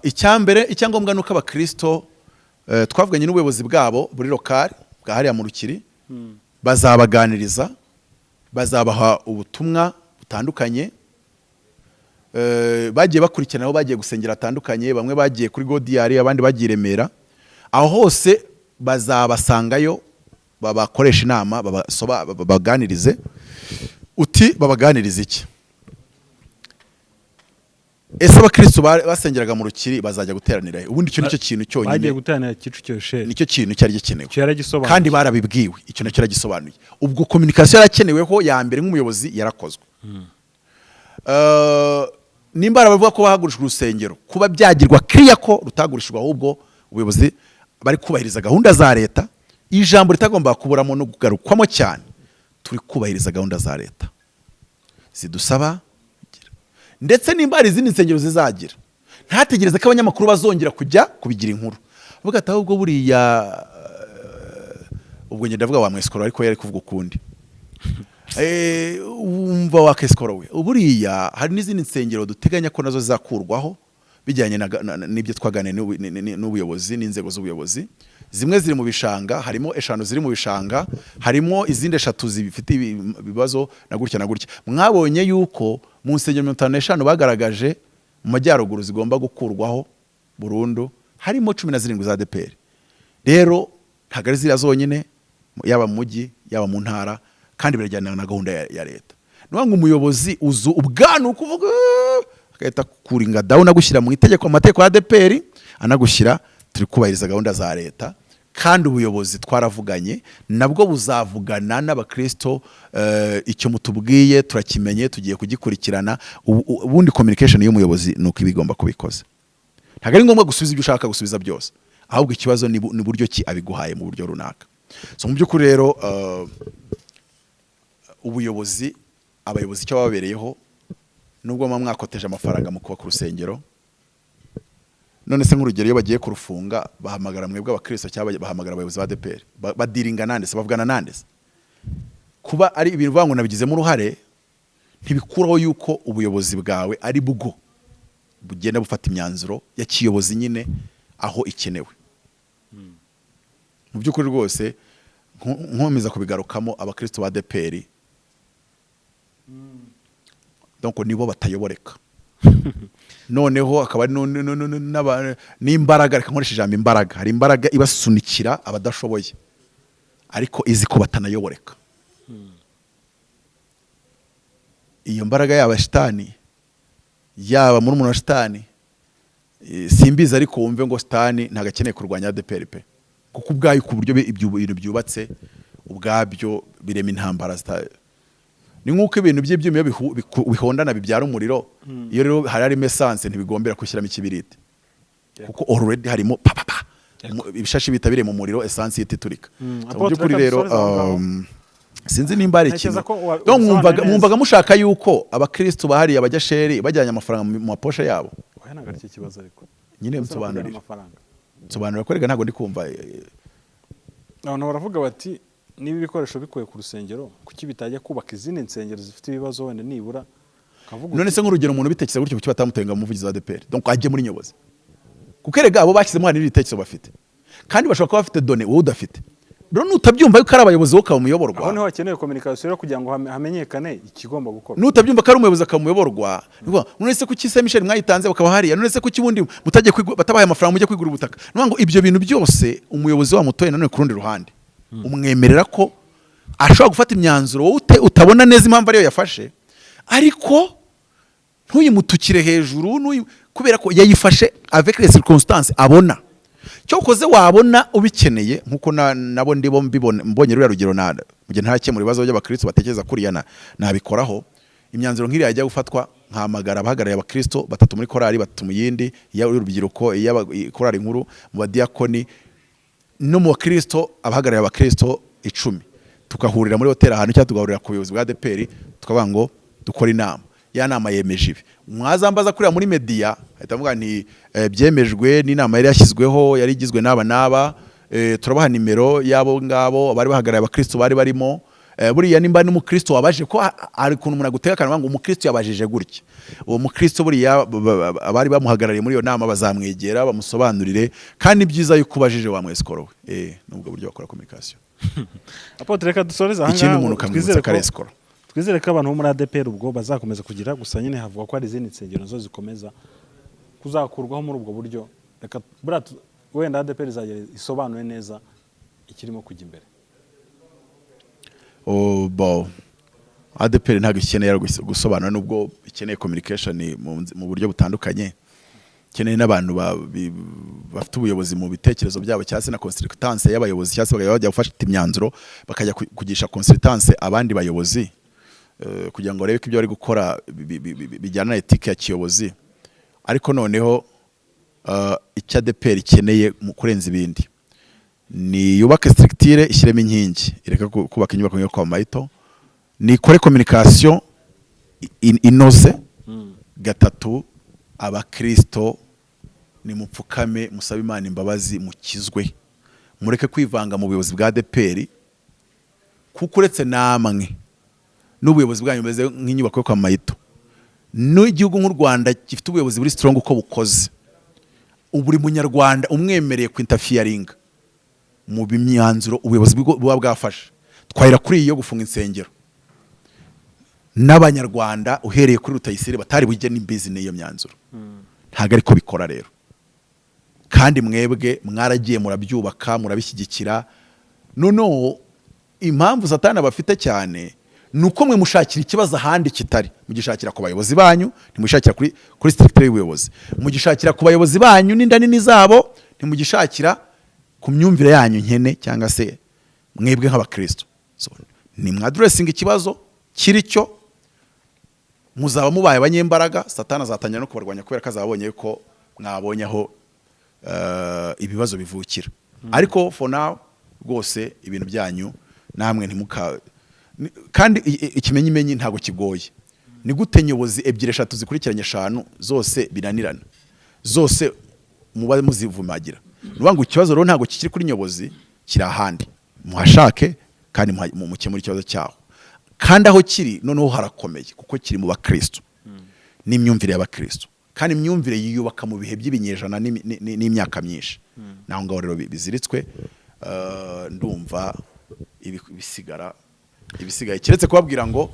icyambere, icyangombwa ni uko abakristo twavuganye n'ubuyobozi bwabo buri local bwa hariya mu Rukiri, bazabaganiriza, bazabaha ubutumwa butandukanye. Bagiye bakurikirana aho bagiye gusengera hatandukanye. Bamwe bagiye kuri Godiyari, abandi bagiye i Remera, aho hose. Bazabasangayo, babakoresha inama, babaganirize. Uti babaganirize iki? Ese abakristo basengeraga mu Rukiri bazajya guteranira he? Ubundi icyo nicyo kintu Bagiye cyonyine, guteranira Kicukiro sheri. nicyo kintu cyari gikenewe. Icyo yaragisobanuye. Kandi barabibwiwe, icyo nacyo yaragisobanuye. Ubwo communication yarakeneweho ya mbere nk'umuyobozi yarakozwe. Nimba hari abavuga ko bahagurishijwe urusengero, kuba byagirwa kiriya ko rutagurishijwe, ahubwo ubuyobozi bari kubahiriza gahunda za leta. Ijambo ritagomba kuburamo no kugarukwamo cyane: turi kubahiriza gahunda za leta zidusaba kugira. Ndetse nimba hari izindi nsengero zizagira, ntategereze ko abanyamakuru bazongera kujya kubigira inkuru, avuga ati ahubwo buriya ubwo ngenda ndavuga wa mwesikoro, ariko yari kuvuga ukundi. Wumva wa kesikoro we, buriya hari n'izindi nsengero duteganya ko nazo zizakurwaho bijyanye n'ibyo twaganiriye n'ubuyobozi n'inzego z'ubuyobozi. Zimwe ziri mu bishanga, harimo eshanu ziri mu bishanga, harimo izindi eshatu zifite ibibazo na gutya na gutya. Mwabonye yuko mu nsengero 55 bagaragaje mu majyaruguru zigomba gukurwaho burundu, harimo 17 za ADEPR. Rero ntabwo ari ziriya zonyine, yaba mu mujyi, yaba mu ntara, kandi birajyana na gahunda ya leta. Ni ukuvuga ngo umuyobozi uzu ubwanu ukuvuga agahita kuringa down, agushyira mu itegeko, amategeko ya ADEPR, anagushyira turi kubahiriza gahunda za leta. Kandi ubuyobozi twaravuganye nabwo, buzavugana n'abakristo. Icyo mutubwiye turakimenye, tugiye kugikurikirana. Ubundi communication y'umuyobozi ni uko iba igomba kubikoze. Ntabwo ari ngombwa gusubiza ibyo ushaka gusubiza byose, ahubwo ikibazo ni buryo ki abiguhaye mu buryo runaka. So mu by'ukuri rero ubuyobozi, abayobozi icyo bababereyeho, nubwo muba mwakoteje amafaranga mu kubaka urusengero. None se nk'urugero, iyo bagiye kurufunga bahamagara mwebwe abakristo cyangwa bahamagara abayobozi ba ADEPR? Badiringa nande se? Bavugana nande se? Kuba ari ibintu uvuga ngo nabigizemo uruhare ntibikuraho yuko ubuyobozi bwawe ari bwo bugenda bufata imyanzuro ya kiyobozi nyine aho ikenewe. Mu by'ukuri rwose nkomeza kubigarukamo, abakristo ba ADEPR donc nibo batayoboreka. Noneho akaba ari n'imbaraga, reka nkoreshe ijambo imbaraga, hari imbaraga ibasunikira abadashoboye ariko izi ko batanayoboreka. Iyo mbaraga yaba shitani, yaba murumuna wa shitani, simbizi, ariko wumve ngo shitani ntabwo akeneye kurwanya ADEPR pe, kuko ubwayo ku buryo ibyo bintu byubatse ubwabyo birema intambara ni nk'uko ibintu by'ibyuma iyo bihondana bibyara umuriro. Iyo rero hari harimo essence, ntibigombera gushyiramo ikibiriti, kuko already harimo pa pa pa, ibishashi bihita biri mu muriro, essence ihita iturika. So, mu Apotre, by'ukuri reka rero dusoreze aho ngaho. Sinzi nimba hari Ntekereza ikintu ko Donc ubisobanuye neza. Mwumvaga mushaka yuko abakristo bahariye abajya sheri bajyanye amafaranga mu maposhe yabo? Oya, ntabwo ari cyo kibazo ariko. Nyine Gusa no kujyana nsobanurira. amafaranga. Nsobanurira ko rega ntabwo ndi kumva Abantu baravuga bati niba ibikoresho bikuye ku rusengero, kuki bitajya kubaka izindi nsengero zifite ibibazo wenda nibura? Ukavuga None uti, se nk'urugero, umuntu ubitekereza gutyo, kuki batamutenga umuvugizi wa ADEPR, donc ajye muri nyobozi? Kuko erega abo bashyizemo hari n'ibitekerezo bafite, kandi bashobora kuba bafite données wowe udafite. Rero nutabyumva yuko ari abayobozi, wowe ukaba umuyoborwa. Aho niho hakenewe communication rero kugira ngo hamenyekane ikigomba gukorwa. Nutabyumva ko ari umuyobozi akamuyoborwa, ni ukuvuga, none se kuki se Michel mwayitanze bakaba hariya? None se kuki ubundi mutagiye batabaye amafaranga mujye kwigura ubutaka? Ni ukuvuga ngo ibyo bintu byose umuyobozi wamutoye, nanone ku rundi ruhande umwemerera ko ashobora gufata imyanzuro wowe utabona neza impamvu ariyo yafashe, ariko ntuyimutukire hejuru, kubera ko yayifashe avec les circonstances abona. Cyokoze wabona ubikeneye nkuko nabo ndibo mbibona, mbonye ruriya rugero na mu gihe ntarakemura ibibazo by'abakristo batekereza kuriya nabikoraho imyanzuro nk'iriya yajya gufatwa, nkahamagara abahagarariye abakristo batatu muri korali, batatu mu yindi, iy'urubyiruko, iy'abakorali nkuru, mu badiyakoni no mu bakristo abahagarariye abakristo 10, tukahurira muri hoteli ahantu cyangwa tugahurira ku buyobozi bwa ADEPR, tukavuga ngo dukore inama. Ya nama yemeje ibi, mwazambaza kuriya muri media ahita avuga nti byemejwe n'inama yari yashyizweho, yari igizwe n'aba n'aba, turabaha nimero y'abo ngabo bari bahagarariye abakristo bari barimo. Buriya nimba n'umukristo wabaje ko hari ukuntu umuntu agutega akantu ngo umukristo yabajije gutya, uwo mukristo buriya abari bamuhagarariye muri iyo nama bazamwegera bamusobanurire. Kandi byiza yuko ubajije wa mwesikoro we, nubwo buryo bakora communication. Apotre, reka dusoreze aha Ikindi ngaha, umuntu ukamwibutsa twizere ko ari escroc. Twizere ko abantu bo muri ADEPR ubwo bazakomeza kugira, gusa nyine havuga ko hari izindi nsengero nazo zikomeza kuzakurwaho muri ubwo buryo. Reka buriya wenda ADEPR izagera isobanure neza. Ikirimo kujya imbere. Oh, bo ADEPR ntabwo ikeneye gusobanura, nubwo ikeneye communication mu buryo butandukanye, ikeneye n'abantu bafite ubuyobozi mu bitekerezo byabo, cyangwa se na consultance y'abayobozi, cyangwa se bakajya bajya gufata imyanzuro, bakajya kugisha consultance abandi bayobozi, kugira ngo barebe ko ibyo bari gukora bijyana na éthique ya kiyobozi. Ariko noneho icyo ADEPR ikeneye mu kurenza ibindi ni yubake structure, ishyiremo inkingi, ireke kubaka inyubako yo kwa Mayito, nikore communication inoze. Gatatu, abakristo nimupfukame musabe Imana imbabazi, mukizwe, mureke kwivanga mu buyobozi bwa ADEPR, kuko uretse namwe n'ubuyobozi bwanyu bumeze nk'inyubako yo kwa Mayito, n'igihugu nk'u Rwanda gifite ubuyobozi buri strong uko bukoze, buri munyarwanda umwemereye kwinterferinga mu myanzuro ubuyobozi buba bwafashe, twahera kuri iyo gufunga insengero, n'abanyarwanda uhereye kuri Rutayisire batari bujye n'imbizi n'iyo myanzuro. Ntabwo ariko bikora rero. Kandi mwebwe mwaragiye murabyubaka, murabishyigikira. Noneho impamvu Satani abafite cyane ni uko mwe mushakira ikibazo ahandi kitari, mugishakira ku bayobozi banyu, ntimushakira kuri structure y'ubuyobozi, mugishakira ku bayobozi banyu n'inda nini zabo, ntimugishakira ku myumvire yanyu nkene cyangwa se mwebwe nk'abakristo. So, ni mwaddressinga ikibazo kiri cyo, muzaba mubaye abanyembaraga. Satani azatangira no kubarwanya kubera ko azabonye ko mwabonye aho ibibazo bivukira. Ariko for now rwose ibintu byanyu namwe ntimuka kandi ikimenyimenyi ntabwo kigoye. Ni gute nyobozi ebyiri, eshatu zikurikiranye, eshanu zose binanirana, zose muba muzivumagira? Ni ukuvuga ngo ikibazo rero ntabwo kikiri kuri nyobozi, kiri ahandi. Muhashake kandi mukemure ikibazo cyaho. Kandi aho kiri noneho harakomeye, kuko kiri mu bakristo n'imyumvire y'abakristo, kandi imyumvire yiyubaka mu bihe by'ibinyejana n'imyaka myinshi. Naho ngaho rero biziritswe. Ndumva ibisigara ibisigaye keretse kubabwira ngo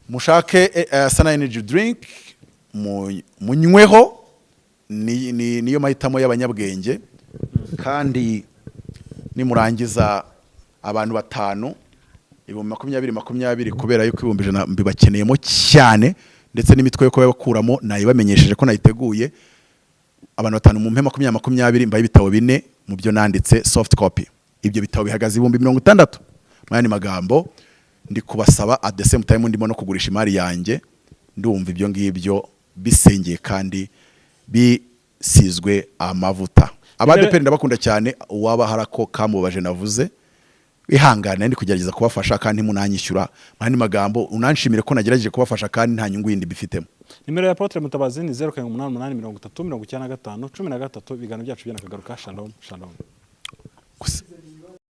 mushake Sana Energy Drink, munyweho, niyo mahitamo y'abanyabwenge. Kandi nimurangiza, abantu batanu 20,000 20, kubera yuko 100,000 mbibakeneyemo cyane, ndetse n'imitwe yo kubakuramo nayibamenyesheje ko nayiteguye. Abantu batanu mu mpe 20 20, mbaye ibitabo bine mu byo nanditse, soft copy. Ibyo bitabo bihagaze 60,000. Mu yandi magambo, ndi kubasaba, at the same time ndimo no kugurisha imari yanjye. Ndumva ibyo ngibyo bisengeye kandi bisizwe amavuta. Abadeperi ndabakunda cyane. Uwaba hari ako kamubaje navuze, wihangane, ndi kugerageza kubafasha kandi munanyishyura. Mu yandi magambo, unanshimire ko nagerageje kubafasha kandi nta nyungu yindi mbifitemo. Nimero ya Apotre Mutabazi ni 0788 30 95 13. Ibiganiro byacu byanakagaruka. Shalom, shalom. Gusa.